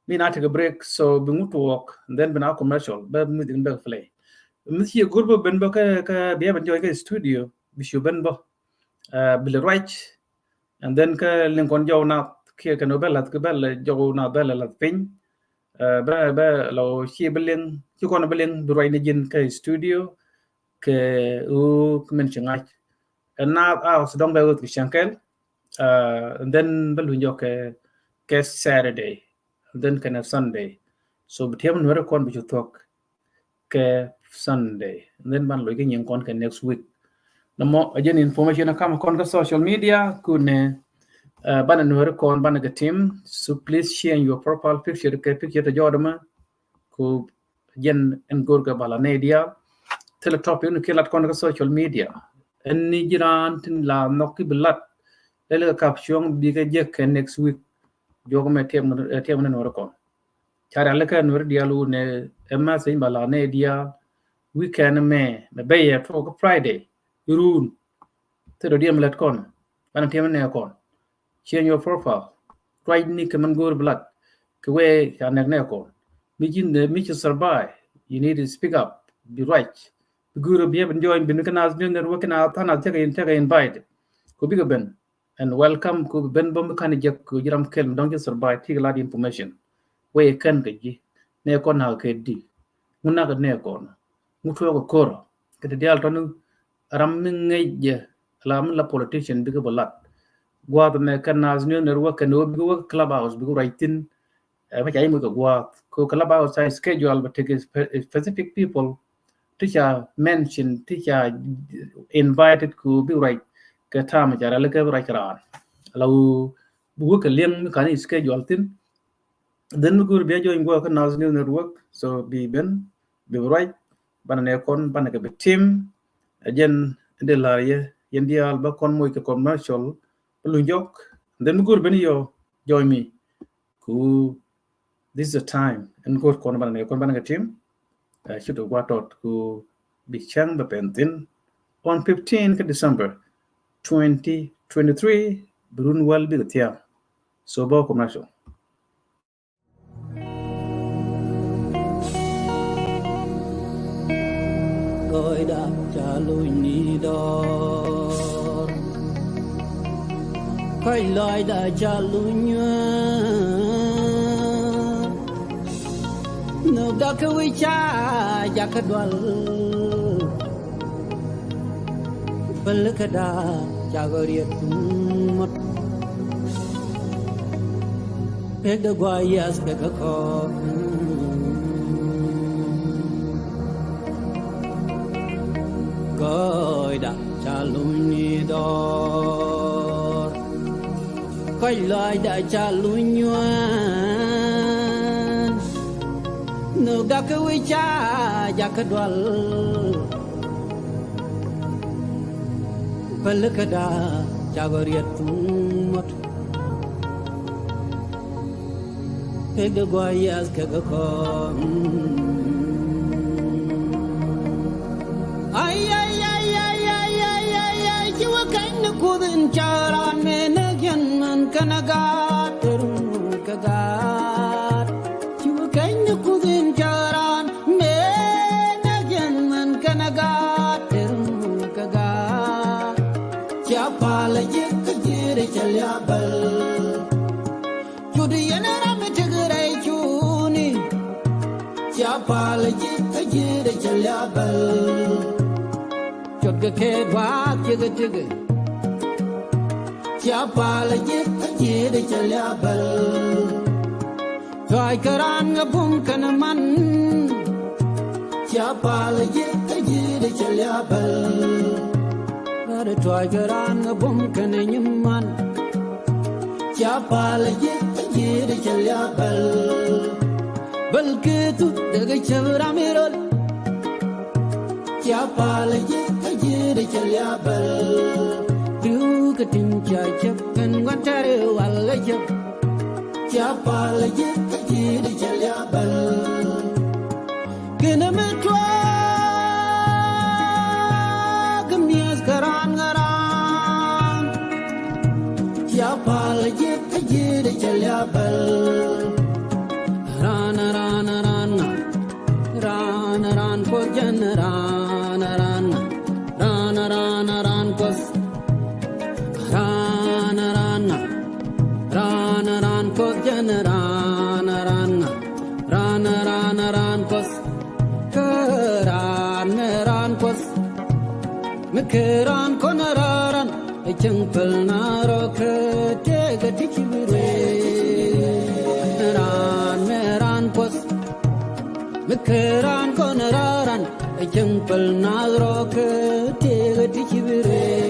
Mi na tekɛ break so bi ŋut tuɔɔk and then bi na commercial bɛ music ni bɛ play. Mi ci go̱r bä ben bä kä kä bi ɛ ben jɔy kä studio bi cu ben bä. Uh, bi lɛ ruac. And then kä liŋ kɔn jɔw nath kiɛ kɛn wä bɛ lath kä bɛ lɛ jɔw nath bɛ lɛ lath piny. Uh, bɛ bɛ lɔ ci bi liŋ ci kɔn bi liŋ bi ruac ni ji̱n kä studio kɛ ɣöö kä min ci ŋa̱c. Ɛ nath house dɔŋ bɛ ɣöth kɛ cäŋ kɛl. Uh, and then bä luny jɔk kɛ kɛ Saturday and then kɛn ɛ Sunday. So bi tiɛm nuɛri kɔn bi cu thuɔk kɛ Sunday. And then ban loc kä nyiŋ kɔn kɛ next week. Nɔmɔ a jɛn information a kam kɔn kä social media kunɛ uh, banɛ nuɛri kɔn banɛ kɛ tim. So please change your profile picture kɛ picture tɛ jɔɔdɛ mɛ. Ku jɛn ɛn go̱r kɛ bala nɛy diaal. Thilɛ topic ni kiɛ lat kɔn kä social media. Ɛn ni ji̱ raan tin la nhɔk ki bi lat. Lɛl kɛ kap cuɔ̱ŋ bikɛ jek kɛ next week. Juɔk mɛ tiɛm ni nuɛri kɔn. Ca rial kɛ nuɛri diaal wun ɛ message ba la nɛy diaal. Weekend mɛ mɛ bɛ yɛ tuɔk Friday. Irun. Thil dɔ diɛm lɛt kɔn. Banɛ tiɛm ni nɛ kɔn. Change your profile. Ruac ni kɛ mɛn go̱o̱r bi lat kɛ wee ca nɛk nɛ kɔn. Mi ji̱n mi ci survive, you need to speak up. Bi ruac. Bi go̱o̱r bi ɛ ben join bi ni kä Nas News Network kɛ na than a tekɛ in tekɛ invite. Ku bikɛ ben. And welcome ku bi ben bä mi kan jek ku jiram kel mi dɔŋ ci survive ti kɛ lat information. Wee kɛn kɛ ji̱ nɛ kɔn na kɛ di. Ŋun nak nɛ kɔn. Ŋun tuɔɔk kɛ kor kɛ ti diaal tɔni. Ram mi ŋäc jɛ la mi la politician bikɛ bä lat. Gua̱a̱th mɛ kɛn Nas News Network kɛn wä bikɛ wä Clubhouse bikɛ ruac thin. Ɛ mi ca imuc kɛ gua̱a̱th ko Clubhouse ca schedule bɛ tek spe- specific people ti ca mention ti ca invited ku bi ruac kɛ tam ca rɛl kɛ bi ruac raan. La wä kɛ liɛŋ mi kan schedule thin. Then mi go̱o̱r bia join guɔ kä Nas News Network. So bi ben bi ruac banɛ nɛ kɔn banɛ kɛ bi tim. Ɛ jɛn in de lar yɛ yɛn diaal bä kɔn moc kɛ commercial bä luny jɔk. Then mi go̱o̱r ben yɔ join mi ku this is the time in go̱o̱r kɔn banɛ nɛ kɔn banɛ kɛ tim. Ci dok gua̱a̱th tɔt ku bi cäŋ bɛ pɛn thin on fifteen kä December twenty twenty-three bi run wäl bikɛ thia̱a̱ŋ. So bä commercial. Gɔɔyda ca luny ni dɔɔr. Kɔc lɔcda ca luny nyuɛɛn. Nhökda kɛ wi̱c ca jakä dual. Pälikäda cakɔ riet mot. Pekdɛ guay yɛth kɛ kɛ kɔk. Gɔɔyda ca luny ni dɔɔr. Kɔc lɔcda ca luny nyuɛɛn. Nhökda kɛ wi̱c ca jakä dual. Pälikäda cakɔ riet thuŋ mot. Pekdɛ guay yɛth kɛ kɛ kɔn. Ay, ay, ay, ci wä kɛny ni kuth in ca raan mëë näk yɛn män kɛnɛ gaat, tɛr män kɛ gaat. Ci wä kɛny ni kuth in ca raan mëë näk yɛn män kɛnɛ gaat, tɛr män kɛ gaat. Cia pal a ji̱ kä ji̱ ri cɛ liabäl. Cut yɛn ram mi tek rɛy cuni. Cia pal ji̱ kä ji̱ ri cɛ liabäl. Cut kɛ kɛ gua̱a̱th ciek tek. Cia pal ji̱ kä ji̱ ri cɛ liabäl. Tuac kɛ raan ŋä bum kɛnɛ man. Cia pal ji̱ kä ji̱ di cɛ liabɛl. Gat tuac kɛ raan ŋä bum kɛnɛ nyiman. Cia pal ji̱ kä ji̱ di cɛ liabɛl. Bäl kɛ thu dee kɛ cɛ bi ram irol. Cia pal ji̱ kä ji̱ di cɛ liabɛl. Ri̱w kɛ tin cia cɛp kɛn gua̱n tɛri wal kɛ cɛp. Cia pal ji̱ kä ji̱ di cɛ liabɛl. Kɛnɛ mi tuɔɔk kɛ mi̱eth kɛ raan ŋä raan. Cia pal ji̱ kä ji̱ di cɛ liabɛl. Raan, raan, raan ŋa. Raan, raan Kuɔth jɛn raan, raan ŋa. Raan, raan, raan Kuɔth. Raan, raan ŋa. Raan, raan Kuɔth jɛn raan, raan ŋa. Raan, raan, raan Kuɔth. Kä raan, raan Kuɔth. Mi kɛ raan kɔn raan. Ɛ cäŋ päl na rɔ kä tëëkɛ ti ci bi rɛy. Raan mɛ raan Kuɔth. Mi kɛ raan kɔn raran. Ɛ cäŋ päl na rɔ kä tëëkɛ ti ci bi rɛy.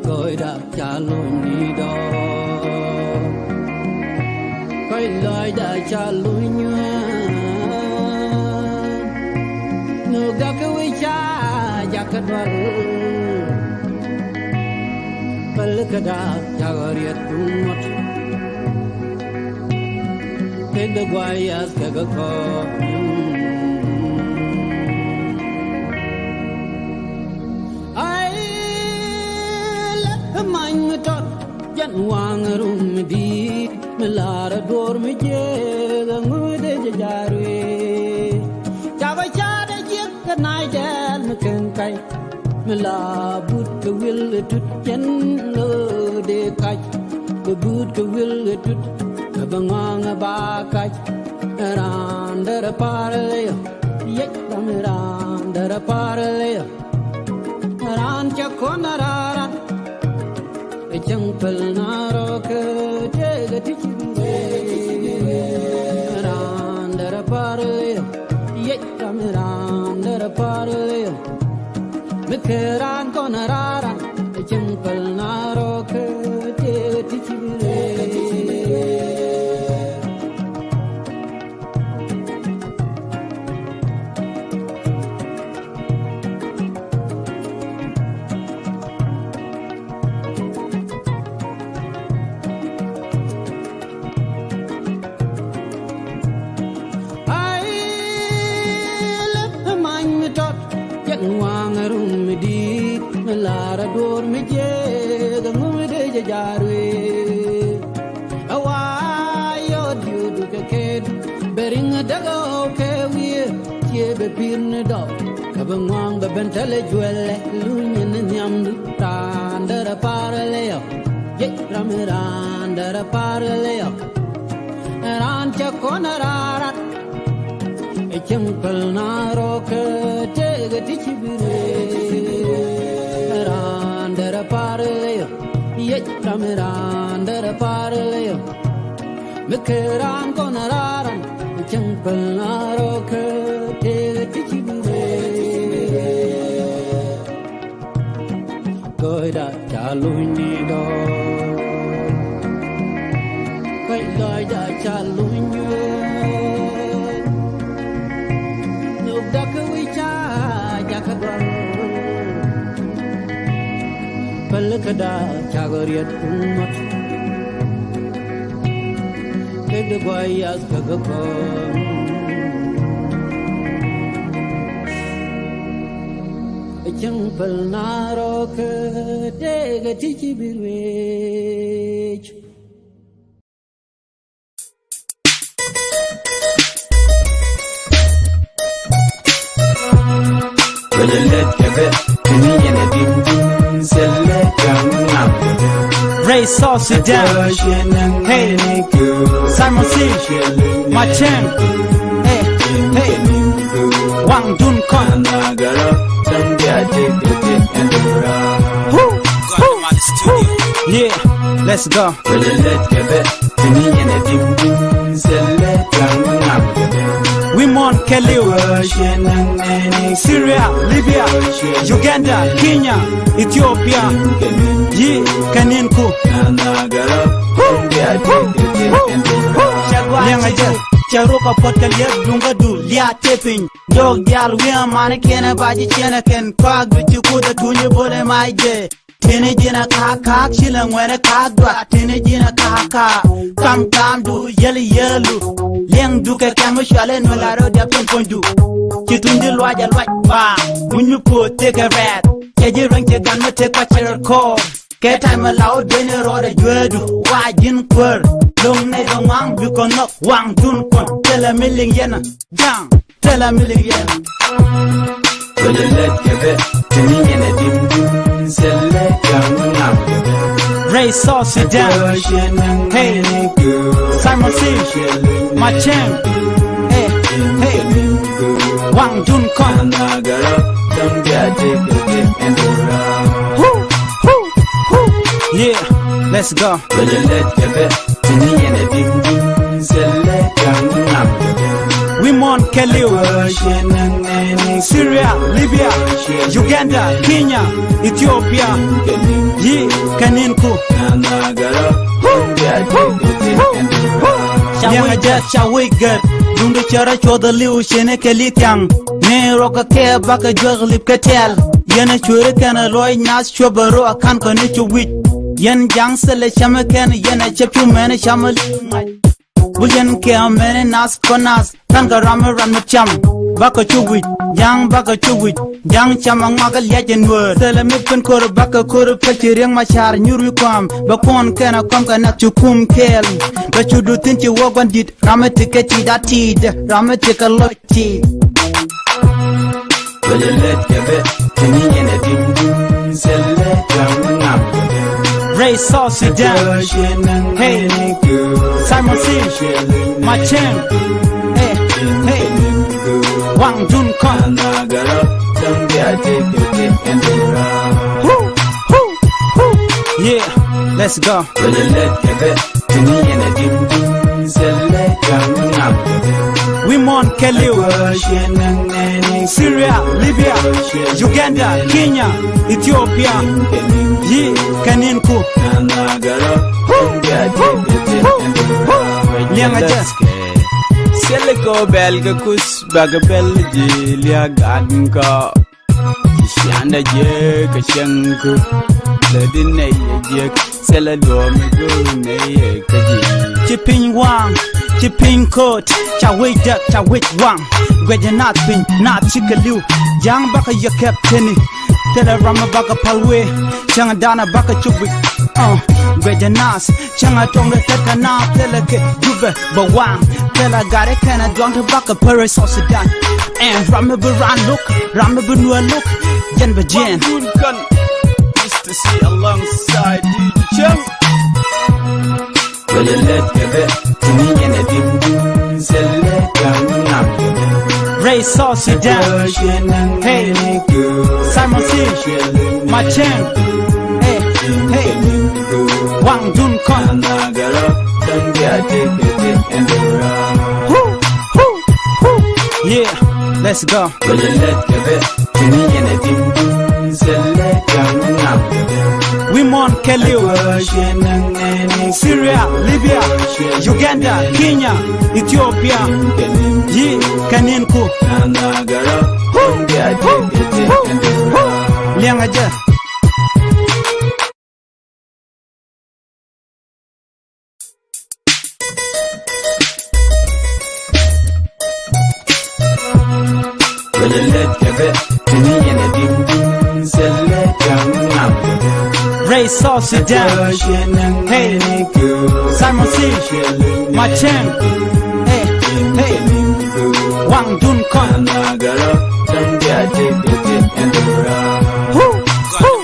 Gɔɔyda ca luny ni dɔɔ. Kɔc lɔcda ca luny nyuään. Nhök da̱k kä wi̱c ca jakä dual. Päl kä da̱k ca ɣɔr yɛt ŋuɔ̱t. Kek dee guay yath kɛ kɛ kɔɔk. Ai lɛ many mi tɔt. Jɛn waŋ rum mi di̱i̱t mi lar a duɔ̱ɔ̱r mi jiɛɛk a ŋuuth ɛ jɛ ja̱a̱r wee. Ca bä ca̱a̱t a jiɛk kɛ nac dɛɛl mi kɛn kac. Mi la but kɛ wil ɛ tut jɛn ɣöö dee kac. Kɛ but kɛ wil ɛ tut kɛ bä ŋɔ̱a̱ŋ ɛ ba kac. Raan derɛ pa̱r leyɔ. Yec ram raan derɛ pa̱r leyɔ. Raan cɛ kɔn a raran. Ɛ cäŋ päl na rɔ kä tëëkɛ ti ci bi rɛy. Raan derɛ pa̱r leyɔ. Yec ram raan derɛ pa̱r leyɔ. Mi kɛ raan kɔn a raran. Ɛ cäŋ päl na rɔ kä tëëkɛ ti ci bi rɛy. Ai lɛ many mi tɔt. Jɛn waŋ rum mi di̱i̱t mi lar a duɔ̱ɔ̱r mi jiɛɛk a ŋuuth ɛ jɛ ja̱a̱r wee. A wa yɔ diöödu kɛ kɛɛdu bɛ riŋ a däk a ɣɔw kɛ wiee. Ciɛ bɛ pi̱i̱r ni dɔɔk kɛ bɛ ŋua̱a̱ŋ bɛ ben thilɛ juɛlɛ luny ni nhiamdu. Raan derɛ pa̱r leyɔ. Yec ram raan derɛ pa̱r leyɔ. Raan cɛ kɔn a rarat. Ɛ cäŋ päl na rɔ kä tëëkɛ ti ci bi rɛy. Raan derɛ pa̱r leyɔ. Yec ram raan derɛ pa̱r leyɔ. Mi kɛ raan kɔn a raran. Ɛ cäŋ päl na rɔ kä tëëkɛ ti ci bi rɛy. Gɔɔyda ca luny ni dɔɔr. Kɔc lɔcda ca luny nyueen. Nhök da̱k kä wi̱c ca jakä dual. Päl kä da̱k ca ɣɔr yɛt ŋuɔ̱t. Kek dee guay yath kɛ kɛ kɔn. Cäŋ päl na rɔ kä tëëkɛ ti ci bi ruëëc. Ray South Sudan. Hey, Simon C. Machang. Hey, hey. Wang Dun Kong. Who? Who? Yeah. Let's go. Wi̱i̱ muɔ̱ɔ̱n kɛɛliw. Syria, Libya, Uganda, Kenya, Ethiopia. Yi̱ kɛ ni̱n ku. Liɛŋɛ jɛ. Cɛ ruk a puɔt kɛ liɛp duŋ kä du liaat tëë piny. Jɔk diaal wi̱i̱ aman kiɛn ɛ ba ji̱ ciɛn ɛ kɛn kɔak dui̱c ci kuth ɛ tuny i̱ bo̱l ɛ mac jɛ. Tini ji̱n a ka̱a̱k ka̱a̱k ci lɛ ŋuɛn ɛ ka̱a̱k duat. Tini ji̱n a ka̱a̱k ka̱a̱k kam kamdu yɛl yɛlu. Liɛŋdu kɛ kɛm mi cual ɛ nuɛl a rɔ diap cin puɔ̱nydu. Ci tunydi luac ɛ luac ba muny mi puɔth tëk ɛ rɛɛt. Cɛ ji̱ ruɛŋ cɛ gan mi tëk kɔc cɛ rɔt kɔɔr. Kɛ ta̱y mi la wä duenyɛ rɔɔdɛ jueedu wa ji̱n kuäär. Lo̱ŋ nɛy dɔ̱ŋ waŋ bikɔ nhɔk waŋ tun kuɔn thilɛ mi liŋ yɛn. Ja̱a̱ŋ thilɛ mi liŋ yɛn. Rɛy South Sudan. Hey, Simon C. Machɛŋ. Hey, hey. Waŋ tun kɔn. Woo, woo, woo. Yeah, let's go. Wi̱i̱ muɔ̱ɔ̱n kɛɛliw. Syria, Libya, Uganda, Kenya, Ethiopia. Yi̱ kɛ ni̱n ku. Woo, woo, woo, woo. Ca wec gät, ca wec gät. Duŋdu cɛ rɔ cuɔth aliw cɛn kɛ li̱th thiaŋ. Ni rɔk kɛ kɛ bakɛ juäk lip kɛ tɛ̈l. Yɛn ɛ cueeri kɛn ɛ luɔc nath cuɔp ɛ rɔ a ka̱n kɔni cu wi̱c. Yɛn ja̱ŋ thilɛ cäm ɛ kɛn yɛn ɛ cäp cu mɛn ɛ cam ɛ li̱w mac. Wul yɛn kɛ ɛ mɛn ɛ nath kɔ nath ka̱n kɛ ram ɛ ram ɛ cam. Bakɛ cu wi̱c ja̱ŋ bakɛ cu wi̱c ja̱ŋ cam ɛ ŋuak ɛ liac ɛ nuäär. Thilɛ mi pin ko̱r bakɛ ko̱r pɛl ci riäŋ ma ca̱r nyur wi̱i̱ kua̱a̱m. Bɛ kuɔn kɛn ɛ kɔm kɛ nath cu kum kɛɛl. Bɛ cu du thi̱n ci wä gua̱n di̱t ram ɛ ti kɛ ti da ti dɛ ram ɛ ti kɛ lɔc. Ti. Rɛy South Sudan. Hey, Simon C. Machɛŋ. Hey, hey. Waŋ tun kɔn. Woo, woo, woo. Yeah, let's go. Wi̱i̱ muɔ̱ɔ̱n kɛɛliw. Syria, Libya, Uganda, Kenya, Ethiopia. Yi̱ kɛ ni̱n ku. Liɛŋɛ jɛ. Thilɛ kɔ bɛl kɛ kuth bakɛ bɛl ji̱ liak gat kɔ. Cianda jiek kɛ cieŋ ku lɛ di nɛy ɛ jiek thilɛ duɔ̱ɔ̱m mi go̱o̱r nɛy ɛ kä ji̱. Ci piny waŋ ci piny ko̱o̱t ca wec däk ca wec waŋ. Guɛcɛ naath piny naath cikɛ li̱w. Ja̱a̱ŋ bakɛ yɛ kɛp teni thilɛ ram mi bakɛ päl wee. Cäŋ danɛ bakɛ cuk wi̱c. Guɛcɛ naath cäŋ a tɔŋ rɛ thɛt kɛ naath thilɛ kɛ jupɛ bɛ waŋ. Thilɛ gatdɛ kɛnɛ duaŋ ti bakɛ pärɛ South Sudan. Ɛn ram mi bi raan lo̱k ram mi bi nuäär lo̱k. Jɛn bɛ jiɛɛn. Dun kän. Mister C alongside D J Chang. Rɛy South Sudan. Hey, Simon C. Machɛŋ. Hey, hey. Waŋ dun kɔn. Woo, woo, woo. Yeah, let's go. Wi̱i̱ muɔ̱ɔ̱n kɛɛliw. Syria, Libya, Uganda, Kenya, Ethiopia. Yi̱ kɛ ni̱n ku. Liɛŋɛ jɛ. Rɛy South Sudan. Hey, Simon C. Machɛŋ. Hey, hey. Waŋ dun kɔn. Woo, woo.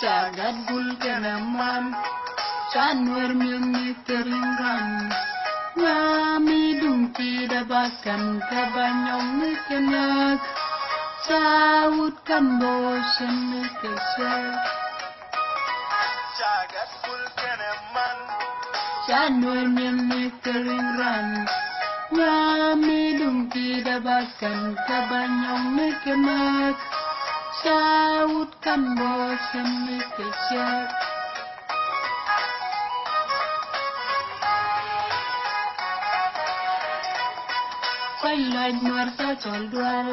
Ca gat gul kɛnɛ man, ca nuɛr mi̱em ni theriŋ ran, nyami duŋ. Ti da ba kan ka ba nyɔŋ ni kɛ nak. Ca wut kan bo cɛn ni kɛ cɛ. Ca nuɔr miɛn ni kɛ riŋ ran. Nyami duŋ ti da ba kan ka ba nyɔŋ ni kɛ nak. Ca wut kan bo cɛn ni kɛ cɛ. Kuany lac nuɔr ca cɔl dual.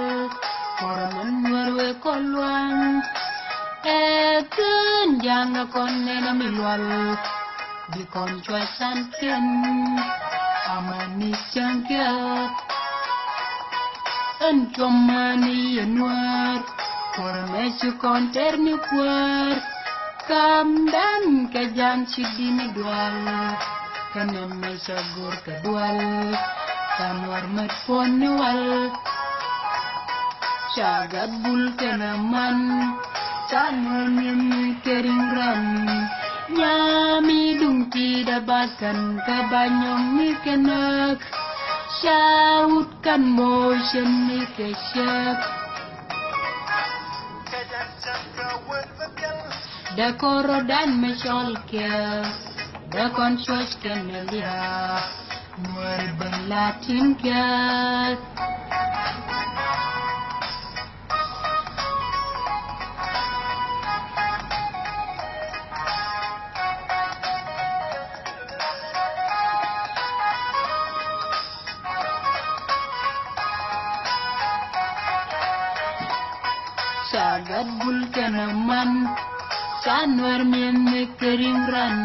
Kɔrɔ mɛn nuɔr wek kɔn luaŋ. Ɛ kën jaŋ ɛ kɔn nɛn ɛ mi lual. Bi kɔn cuac san kɛn. Amani cäŋ kiɛ. Ɛn cuɔm mani yɛ nuɔr. Kɔrɔ mɛ ci kɔn tɛr ni kuäär. Kamdan kɛ jan ci dini dual. Kɛ nɛmɛ ca gor kɛ dual. Kan war mät puɔn ni wal. Ca gat bul kɛnɛ man. Ca nuɔr niɛm ni kɛ riŋ ram. Nyami duŋ ti da ba kan kɛ ba nyɔŋ ni kɛ nak. Ca wut kan motion ni kɛ cɛk. Dee kɔn rɔ̱dan mi cɔl kiɛ, dee kɔn cuɔc kɛn mi liaak, nuɔri ben la tin kiɛ. Ca gat bul kɛnɛ man, ca nuɛr miɛn ni kɛ riŋ ran.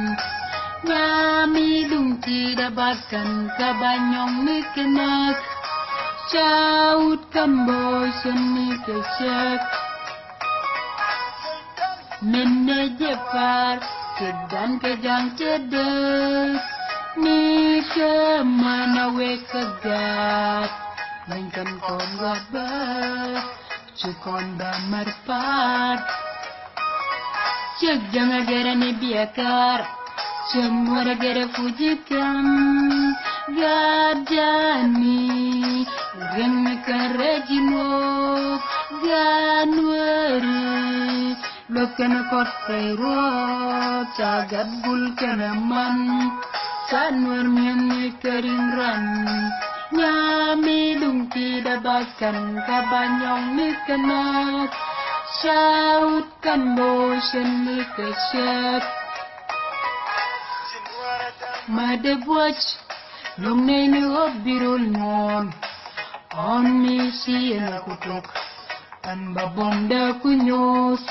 Nyami duŋ ti da bakan ka ba nyɔŋ ni kɛ nak. Ca wut kan bo cɛn ni kɛ cɛk. Min nɛ jɛ par, kɛdan kɛ jaŋ tɛ dee. Ni kɛ mana wek kɛ gat, min kan kɔn gat ba, ci kɔn ba mar par. Cɛ jaŋ a gɛrɛ ni biɛ kar, cɛ muɔrɛ gɛrɛ fuji kɛm. Gat jani, rin mi kɛrɛ ji nuɔk, gat nuɛri. Luɔth kɛnɛ kɔt pɛy ruɔth, ca gat bul kɛnɛ man, ca nuɛr miɛn ni kɛ riŋ ran. Nyami duŋ ti da ba kɛn ka ba nyɔŋ ni kɛ nak. Ca wut kan bo cɛn ni kɛ cɛk. Ma de buɔc, luŋ nɛy ni ɣöö bi rol nyuɔn. Ɣɔn mi ci ɛn a ku tok, ɛn ba bom da ku nyuuth.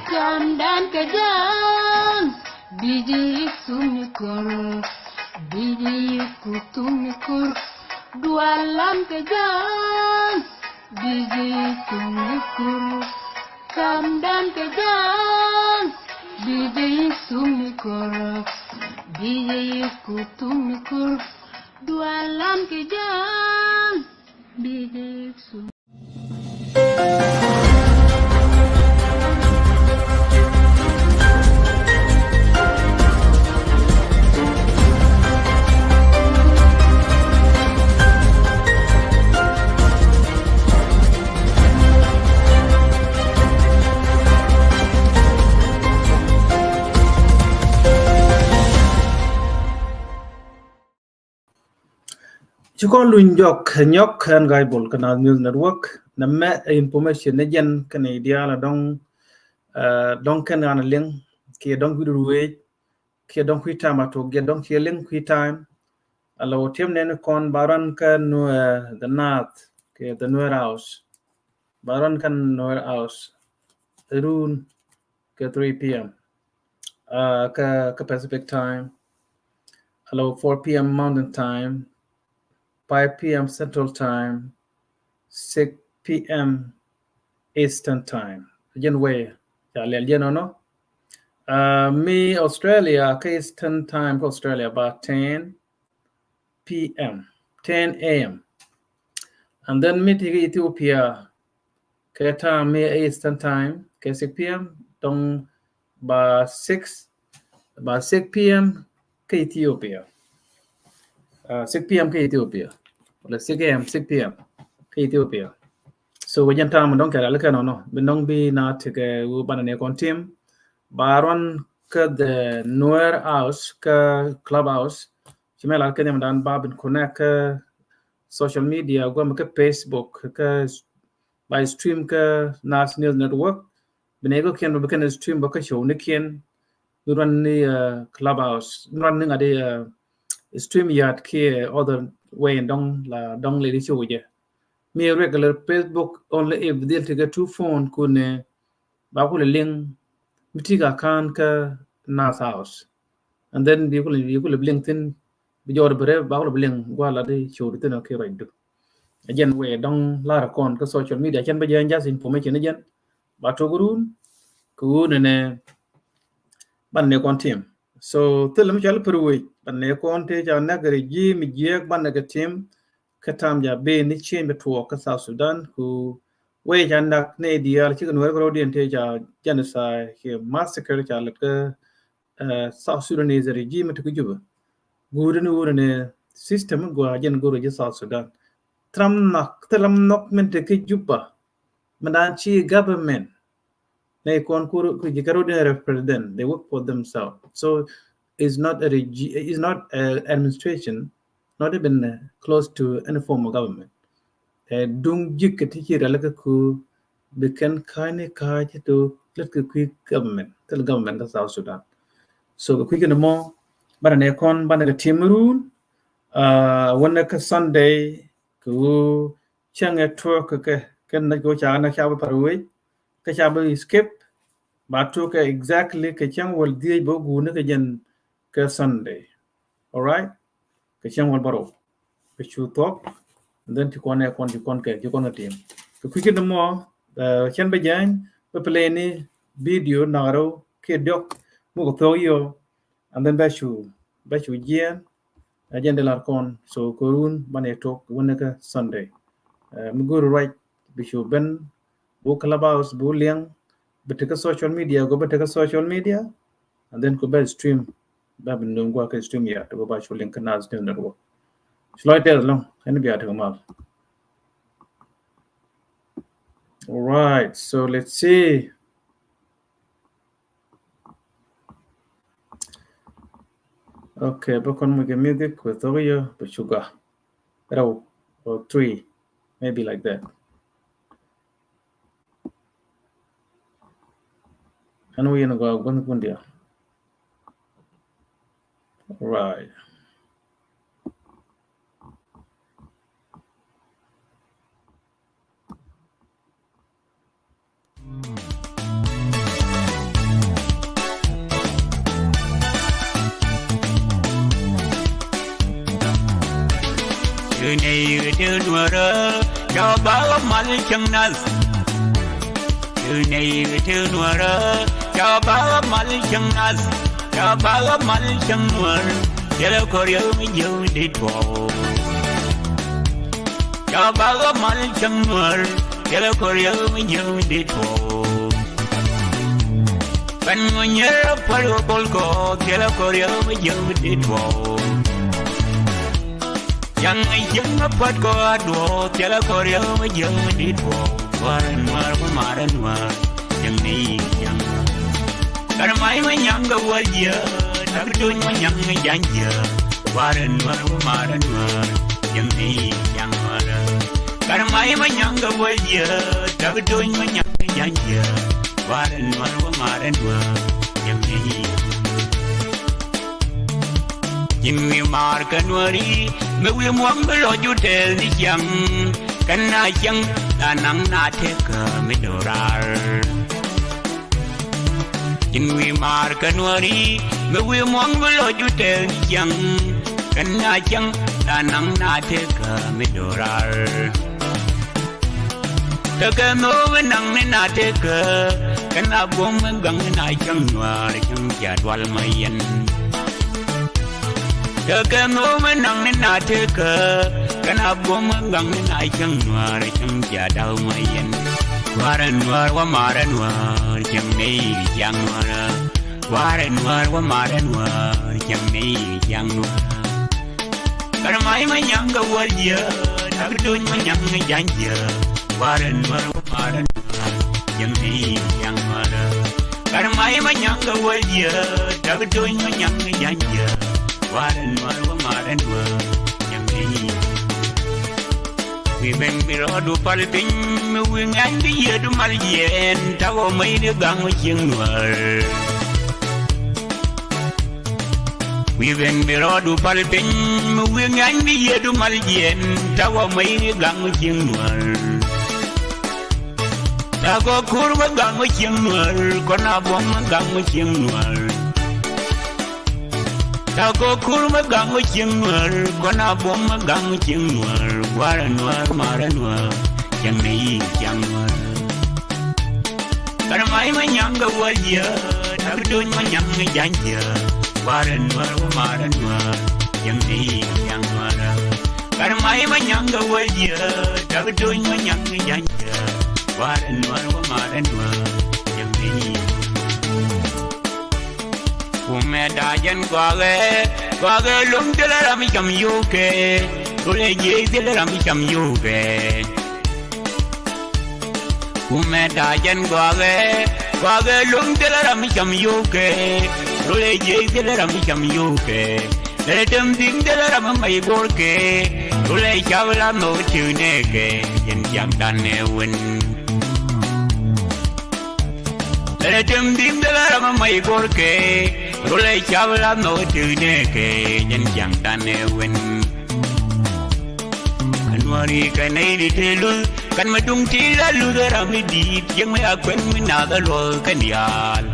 Kamdan kɛ jaŋ, bi ji yik thum ni kor, bi ji yik ku thum ni kor. Dualan kɛ jaŋ, bi ji yik thum ni kor. Kamdan kɛ jaŋ, bi ji yik thum ni kor, bi ji yik ku thum ni kor. Dualan kɛ jaŋ, bi ji yik thum. Ci kɔn luny jɔk nyɔk ɛn Ga̱a̱c Bol kä Naath News Network. Nɛmɛ information ni jɛn kɛnɛ diaal a dɔŋ, eh, dɔŋ kɛn ɣan a liŋ kiɛ dɔŋ kui̱ ruëëc kiɛ dɔŋ kui̱ time a tok jɛ dɔŋ kiɛ liŋ kui̱ time. Ala wä tiɛm nɛn kɔn ba rɔn kä Nuɛr, eh, the North kiɛ the Nuɛr House. Ba rɔn kä Nuɛr House run kɛ three p m, uh, kä, kä Pacific time. Hello, four p m Mountain time, five p m Central time, six p m Eastern time. Jɛn wee ca liɛl jɛn ɔnɔ. Uh, mi Australia kä Eastern time kä Australia ba ten p m, ten a m. And then mi ti kä Ethiopia kɛ time mi Eastern time kɛ six p m, dɔŋ ba six, ba six p m kä Ethiopia. uh, six p.m. kä Ethiopia. Wala six a.m., six p.m. kä Ethiopia. So wä jɛn tam dɔŋ kɛ la lä kɛ nɔnɔ bi nɔŋ bi na tekɛ wä banɛ nɛ kɔn tim. Ba ruan kä the Nuer House kä Clubhouse. Ci mɛ la kɛ nyam dan ba bin connect kä social media, guam kä Facebook, kä by stream kä Nas News Network. Bi nɛ kɛ kiɛn ba bi kɛn stream ba kä show ni kiɛn. Bi ruan ni, uh, Clubhouse, bi ruan ni ŋa di, uh, StreamYard kiɛ other way dɔŋ la dɔŋ lɛ di show jɛ. Mi regular Facebook only if they'll take a two phone kune ba kulɛ link mi ti ka kan kä Nas House. And then bi kulɛ, bi kulɛ link thin bi jɔɔr bi rɛ ba kulɛ link gua la di show di thin kɛ ruacdu. Again, wɛ dɔŋ lar kɔn kä social media, cɛn bä jɛ just information again. Ba tok run kɛ wun nɛ banɛ nɛ kɔn tim. So thil mi cɔal per wec banɛ nɛ kɔn te ca nɛk regime jiɛk banɛ kɛ tim. Kä tam ja ben ni change bɛ tuɔɔk kä South Sudan ku wec ca nak nɛ diaal cikɛ Nuɛr kɛ rɔdiɛn te ca genocide kɛ massacre ca lät kä, uh, South Sudanese regime ti kä Juba. Guudä ni wunɛ ni system gua jɛn go̱r ji̱ South Sudan. Thil ram nhɔk, thil ram nhɔk min te kä Juba. Min dan ci government. Nɛ kɔn ku ji̱ kɛ rɔdiɛn represent. They work for themselves. So it's not a regi-, it's not a administration, not even, uh, close to any form of government. Ɛ duŋ ji̱k kɛ ti ci rɛl kɛ ku bi kɛn ka̱ny ni ka̱c ti lät kɛ kui̱ government, thil government kä South Sudan. So kɛ kui̱ kɛn mɔ banɛ nɛ kɔn banɛ kɛ tim run, uh, wänɛ kä Sunday kɛ wu cäŋ ɛ tuɔɔk kɛ kɛ kɛ nɛ kɛ ca nɛ ca bä par wec kɛ ca bä skip. Ba tuɔɔk kɛ exactly kɛ cäŋ wäl dhiec bä guuni kɛ jɛn kɛ Sunday. All right. Kɛ cäŋ wäl bärɔw kɛ cu thuɔk. And then ci kɔn ɛ kɔn ci kɔn kɛ ci kɔn kɛ tim kɛ kui̱ kɛn mɔ, uh, cɛn bä jɛn bä play ni video nak rɛw kɛ diɔk muk kɛ thuɔk yio. And then bɛ cu, bɛ cu jiɛn. Ɛ jɛn di lar kɔn. So kɛ run banɛ tok wänɛ kä Sunday. Uh, mi go̱r ruac bi cu ben bu Clubhouse bu liɛŋ bi te kä social media, go bi te kä social media. And then ku bɛ stream bɛ bi nöŋ gua kä StreamYard, go ba cu liɛŋ kä Nas News Network. Ci lɔc tɛth lɔŋ ɛn bia te kä mal. All right, so let's see. Okay, bä kɔn muk kɛ music with audio bä cu gɔaa. Rɛw or three, maybe like that. Ɛn wi̱i̱ ni gɔaa gua̱n kun diaal. Right. Yu ney yu dee nuɔrä, ca bä mal cäŋ nath. Yu ney yu dee nuɔrä, ca bä mal cäŋ nath. Ca bä mal cäŋ nuɔr, thilɛ kɔr yɛ mi jiw di tuɔw. Ca bä mal cäŋ nuɔr, thilɛ kɔr yɛ mi jiw di tuɔw. Bän ŋu nyier a puɔl wä bol kɔ, thilɛ kɔr yɛ mi jiw di tuɔw. Yaŋ a jiäŋ a puɔt kɔ a duɔw, thilɛ kɔr yɛ mi jiw di tuɔw. Warɛ nuɔr wä marɛ nuɔr, jiäŋ ni jiäŋ. Kar may ma nyaŋ kɛ wäl jiä, tak tuny ma nyaŋ kɛ ja̱ny jiä. Warɛ nuɔr wä marɛ nuɔr, jiäŋ ni jiäŋ nuɔr. Kar may ma nyaŋ kɛ wäl jiä, tak tuny ma nyaŋ kɛ ja̱ny jiä. Warɛ nuɔr wä marɛ nuɔr, jiäŋ ni jiäŋ. Ji̱n wi̱i̱ maar kä nuɔri, mi wi̱i̱ muɔ̱ŋ bi lɔc ju tɛɛl ni ciaŋ. Kɛn na ciaŋ, la naŋ na tek kä mi do̱raar. Ji̱n wi̱i̱ maar kä nuɔri, mi wi̱i̱ muɔ̱ŋ bi lɔc ju tɛɛl ni ciaŋ. Kɛn na ciaŋ, la naŋ na tek kä mi do̱raar. Tekɛ nhöö mi naŋ ni na tekä, kɛn a guɔ̱m mi gaŋ ni na cäŋ nuaar cäŋ cia dual ma yɛn. Tekɛ nhöö mi naŋ ni na tekä, kɛn a guɔ̱m mi gaŋ ni na cäŋ nuaar cäŋ cia daw ma yɛn. Warɛ nuaar wä marɛ nuaar cäŋ ni ciaŋ nuaar. Warɛ nuaar wä marɛ nuaar cäŋ ni ciaŋ nuaar. Kar may ma nyaŋ kɛ wäl jiɛ, tak duny ma nyaŋ kɛ ja̱ny jiɛ. Warɛ nuɔr wä marɛ nuɔr, yɛn mi yaŋ nuɔrä. Kar may ma nyaŋ kɛ wäl jiɛ, tak duny ma nyaŋ kɛ ja̱ny jiɛ. Warɛ nuɔr wä marɛ nuɔr, yɛn mi. Wi̱i̱ ben bi rɔɔdu pal piny, mi wi̱i̱ ŋa̱ny bi yiëëdu mal jiɛɛn, tak ɔ mäy di gaŋ wä cieŋ nuɔr. Wi̱i̱ ben bi rɔɔdu pal piny, mi wi̱i̱ ŋa̱ny bi yiëëdu mal jiɛɛn, tak ɔ mäy di gaŋ wä cieŋ nuɔr. Tak ɔ kur wä gaŋ wä cieŋ nuɔr, kɔn a buɔ̱m wä gaŋ wä cieŋ nuɔr. Ta kɔ kur mi gaŋ mi cieŋ nuäär, kɔn a buɔ̱m mi gaŋ mi cieŋ nuäär, gua̱a̱r a nuäär, maar a nuäär, cieŋ ni yiëë cieŋ nuäär. Kɛn may mi nyaŋ kɛ wäl jiɛ, tak do̱ny mi nyaŋ kɛ ja̱ny jiɛ, gua̱a̱r a nuäär, wä maar a nuäär, cieŋ ni yiëë cieŋ nuäär. Kɛn may mi nyaŋ kɛ wäl jiɛ, tak do̱ny mi nyaŋ kɛ ja̱ny jiɛ, gua̱a̱r a nuäär, wä maar a nuäär, cieŋ ni yiëë. Kumɛ da̱a̱ jɛn gɔakɛ, gɔakɛ lo̱ŋ thilɛ ram mi cam yio̱o̱kɛ. Kulɛ jiɛc thilɛ ram mi cam yio̱o̱kɛ. Kumɛ da̱a̱ jɛn gɔakɛ, gɔakɛ lo̱ŋ thilɛ ram mi cam yio̱o̱kɛ. Kulɛ jiɛc thilɛ ram mi cam yio̱o̱kɛ. Lɛlɛ tem thi̱n thilɛ ram mi mac go̱rkɛ. Kulɛ cap la nhɔk ti̱w nɛɛkɛ. Jɛn jiakdan ɛ wen. Lɛ tem di̱i̱m dee la ram a may go̱rkɛ. Rulɛ cap la nhɔk ti̱w nɛɛkɛ, jɛn ciaŋ dan ɛ wen. Anuɔri kɛ nɛy di te luth, kan ma duŋ ti la luth ram mi di̱i̱t, yɛŋ mi a kuɛn mi nath a luɔth kɛn diaal.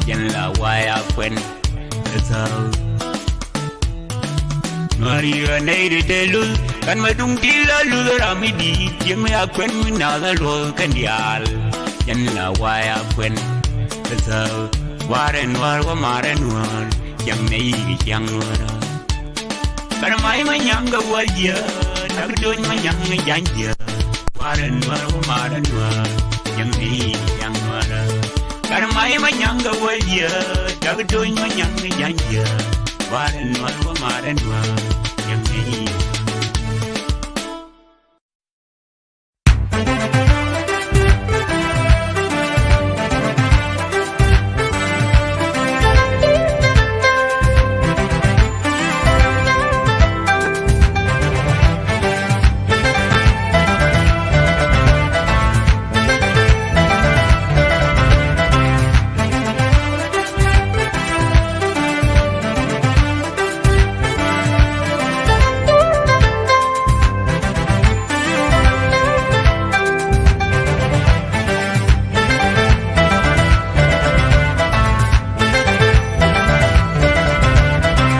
Jɛn la way a kuɛn. Nuäär yiëë nɛy di te luth, kan ma duŋ ti la luth ram mi di̱i̱t, cieŋ mi a kuɛn mi nath a luɔth kɛn diaal. Jɛn la way a kuɛn. Kä thäk, warɛ nuäär wä marɛ nuäär, cieŋ nɛy yiëë cieŋ nuäär. Kɛn may ma nyaŋ kɛ wäl jiɛ, tak do̱ny ma nyaŋ kɛ ja̱ny jiɛ. Warɛ nuäär wä marɛ nuäär, cieŋ ni cieŋ nuäär. Kɛn may ma nyaŋ kɛ wäl jiɛ, tak do̱ny ma nyaŋ kɛ ja̱ny jiɛ. Warɛ nuäär wä marɛ nuäär, cieŋ ni.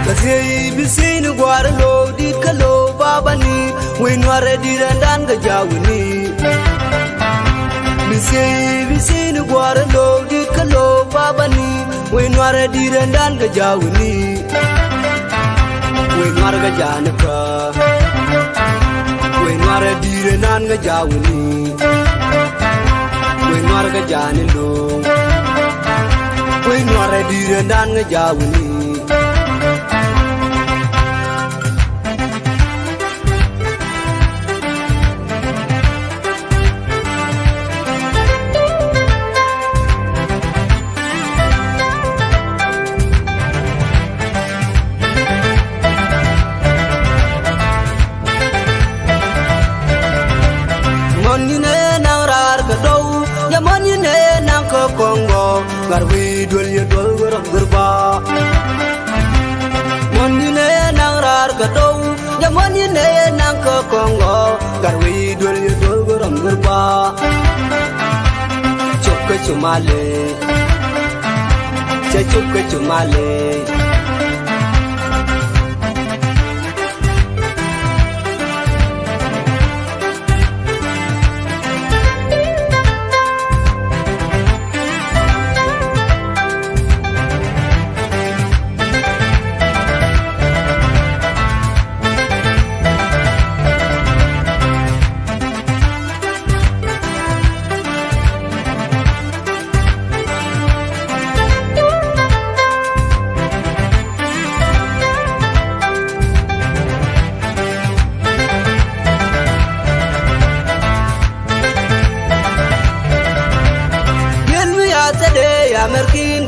Kɛ thiey bi thiey ni gua̱a̱r lo̱o̱ di̱t kä lo̱o̱ babani, wec nuarɛ di̱t ɛn dan kɛ ja̱a̱ wi̱ni. Bi thiey bi thiey ni gua̱a̱r lo̱o̱ di̱t kä lo̱o̱ babani, wec nuarɛ di̱t ɛn dan kɛ ja̱a̱ wi̱ni. Wec nuarɛ kɛ ja̱a̱ ni kä. Wec nuarɛ di̱t ɛn dan kɛ ja̱a̱ wi̱ni. Wec nuarɛ kɛ ja̱a̱ ni lo̱o̱. Wec nuarɛ di̱t ɛn dan kɛ ja̱a̱ wi̱ni. Mɔn ni ne naŋ raar kɛ dɔw, yɛ mɔn ni ne naŋ kɛ kɔŋ gɔɔ, gat wi̱i̱ duel yɛ duel wä rɔm gör ba. Mɔn ni ne naŋ raar kɛ dɔw, yɛ mɔn ni ne naŋ kɛ kɔŋ gɔɔ, gat wi̱i̱ duel yɛ duel wä rɔm gör ba. Cop kä cu malɛ, cɛ cop kä cu malɛ.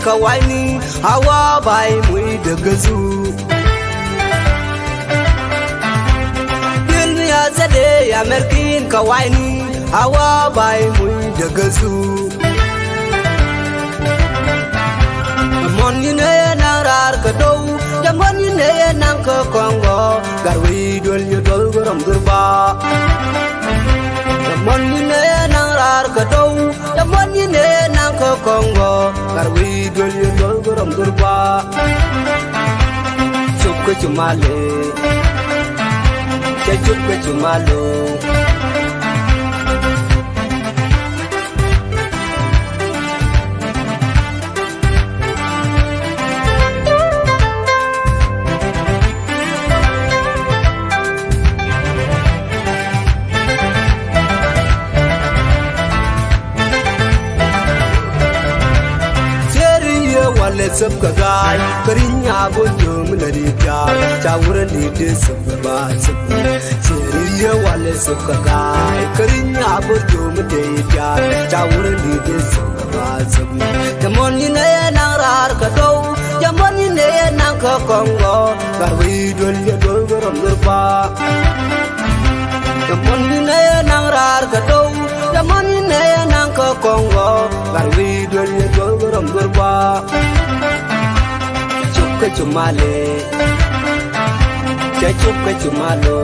Kɛ wa̱i̱ni a wa bay muc dee gäthu. Diel mi a thädɛ a mɛrkin kɛ wa̱i̱ni a wa bay muc dee gäthu. Mɔn ni ne naŋ raar kɛ do̱w, jɛ mɔn ni ne naŋ kɛ kɔŋ gɔ̱, gat wi̱i̱ duel yɛ duɔl gɛ rɔm dhur ba. Jɛ mɔn ni ne naŋ raar kɛ do̱w, jɛ mɔn ni ne naŋ kɛ kɔŋ gɔ̱, gat wi̱i̱ duel yɛ duɔl gɛ rɔm dhur ba. Cop kä cu malɛ, cɛ cop kä cu malɛ. Cieri yɛ walɛ thöp kɛ ga̱a̱c, kä ri̱ny a bo̱r jiömi lɛ ri diaal, ca wurɛ ni dee thöp kɛ ba thöp. Cieri yɛ walɛ thöp kɛ ga̱a̱c, kä ri̱ny a bo̱r jiömi dee diaal, ca wurɛ ni dee thöp kɛ ba thöp. Jɛ mɔn ni ne naŋ raar kɛ do̱w, jɛ mɔn ni ne naŋ kɛ kɔŋ gɔ̱, gat wi̱i̱ duel yɛ duɔl gɛ rɔm dhur ba. Jɛ mɔn ni ne naŋ raar kɛ do̱w, jɛ mɔn ni ne naŋ kɛ kɔŋ gɔ̱, gat wi̱i̱ duel yɛ duɔl gɛ rɔm dhur ba. Cop kä cu malɛ, cɛ cop kä cu malɛ.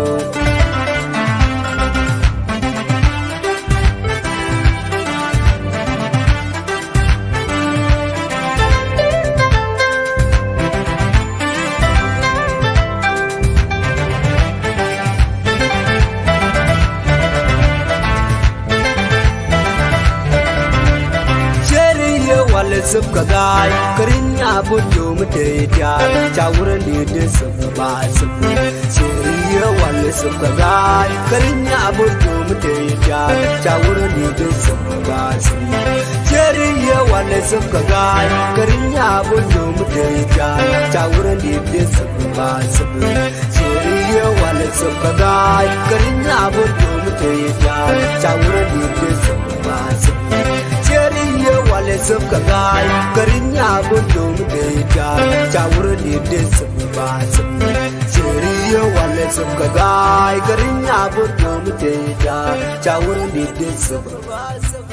Cieri yɛ walɛ thöp kɛ ga̱a̱c, kä ri̱ny a bo̱r jiömi dee diaal, ca wurɛ ni dee thöp kɛ ba thöp. Cieri yɛ walɛ thöp kɛ ga̱a̱c, kä ri̱ny a bo̱r jiömi dee diaal, ca wurɛ ni dee thöp kɛ ba thöp. Cieri yɛ walɛ thöp kɛ ga̱a̱c, kä ri̱ny a bo̱r jiömi dee diaal, ca wurɛ ni dee thöp kɛ ba thöp. Cieri yɛ walɛ thöp kɛ ga̱a̱c, kä ri̱ny a bo̱r jiömi dee diaal, ca wurɛ ni dee thöp kɛ ba thöp. Cieri yɛ walɛ thöp kɛ ga̱a̱c, kä ri̱ny a bo̱r jiömi dee diaal, ca wurɛ ni dee thöp kɛ ba thöp. Cieri yɛ walɛ thöp kɛ ga̱a̱c, kä ri̱ny a bo̱r jiömi dee diaal, ca wurɛ ni dee thöp kɛ ba thöp.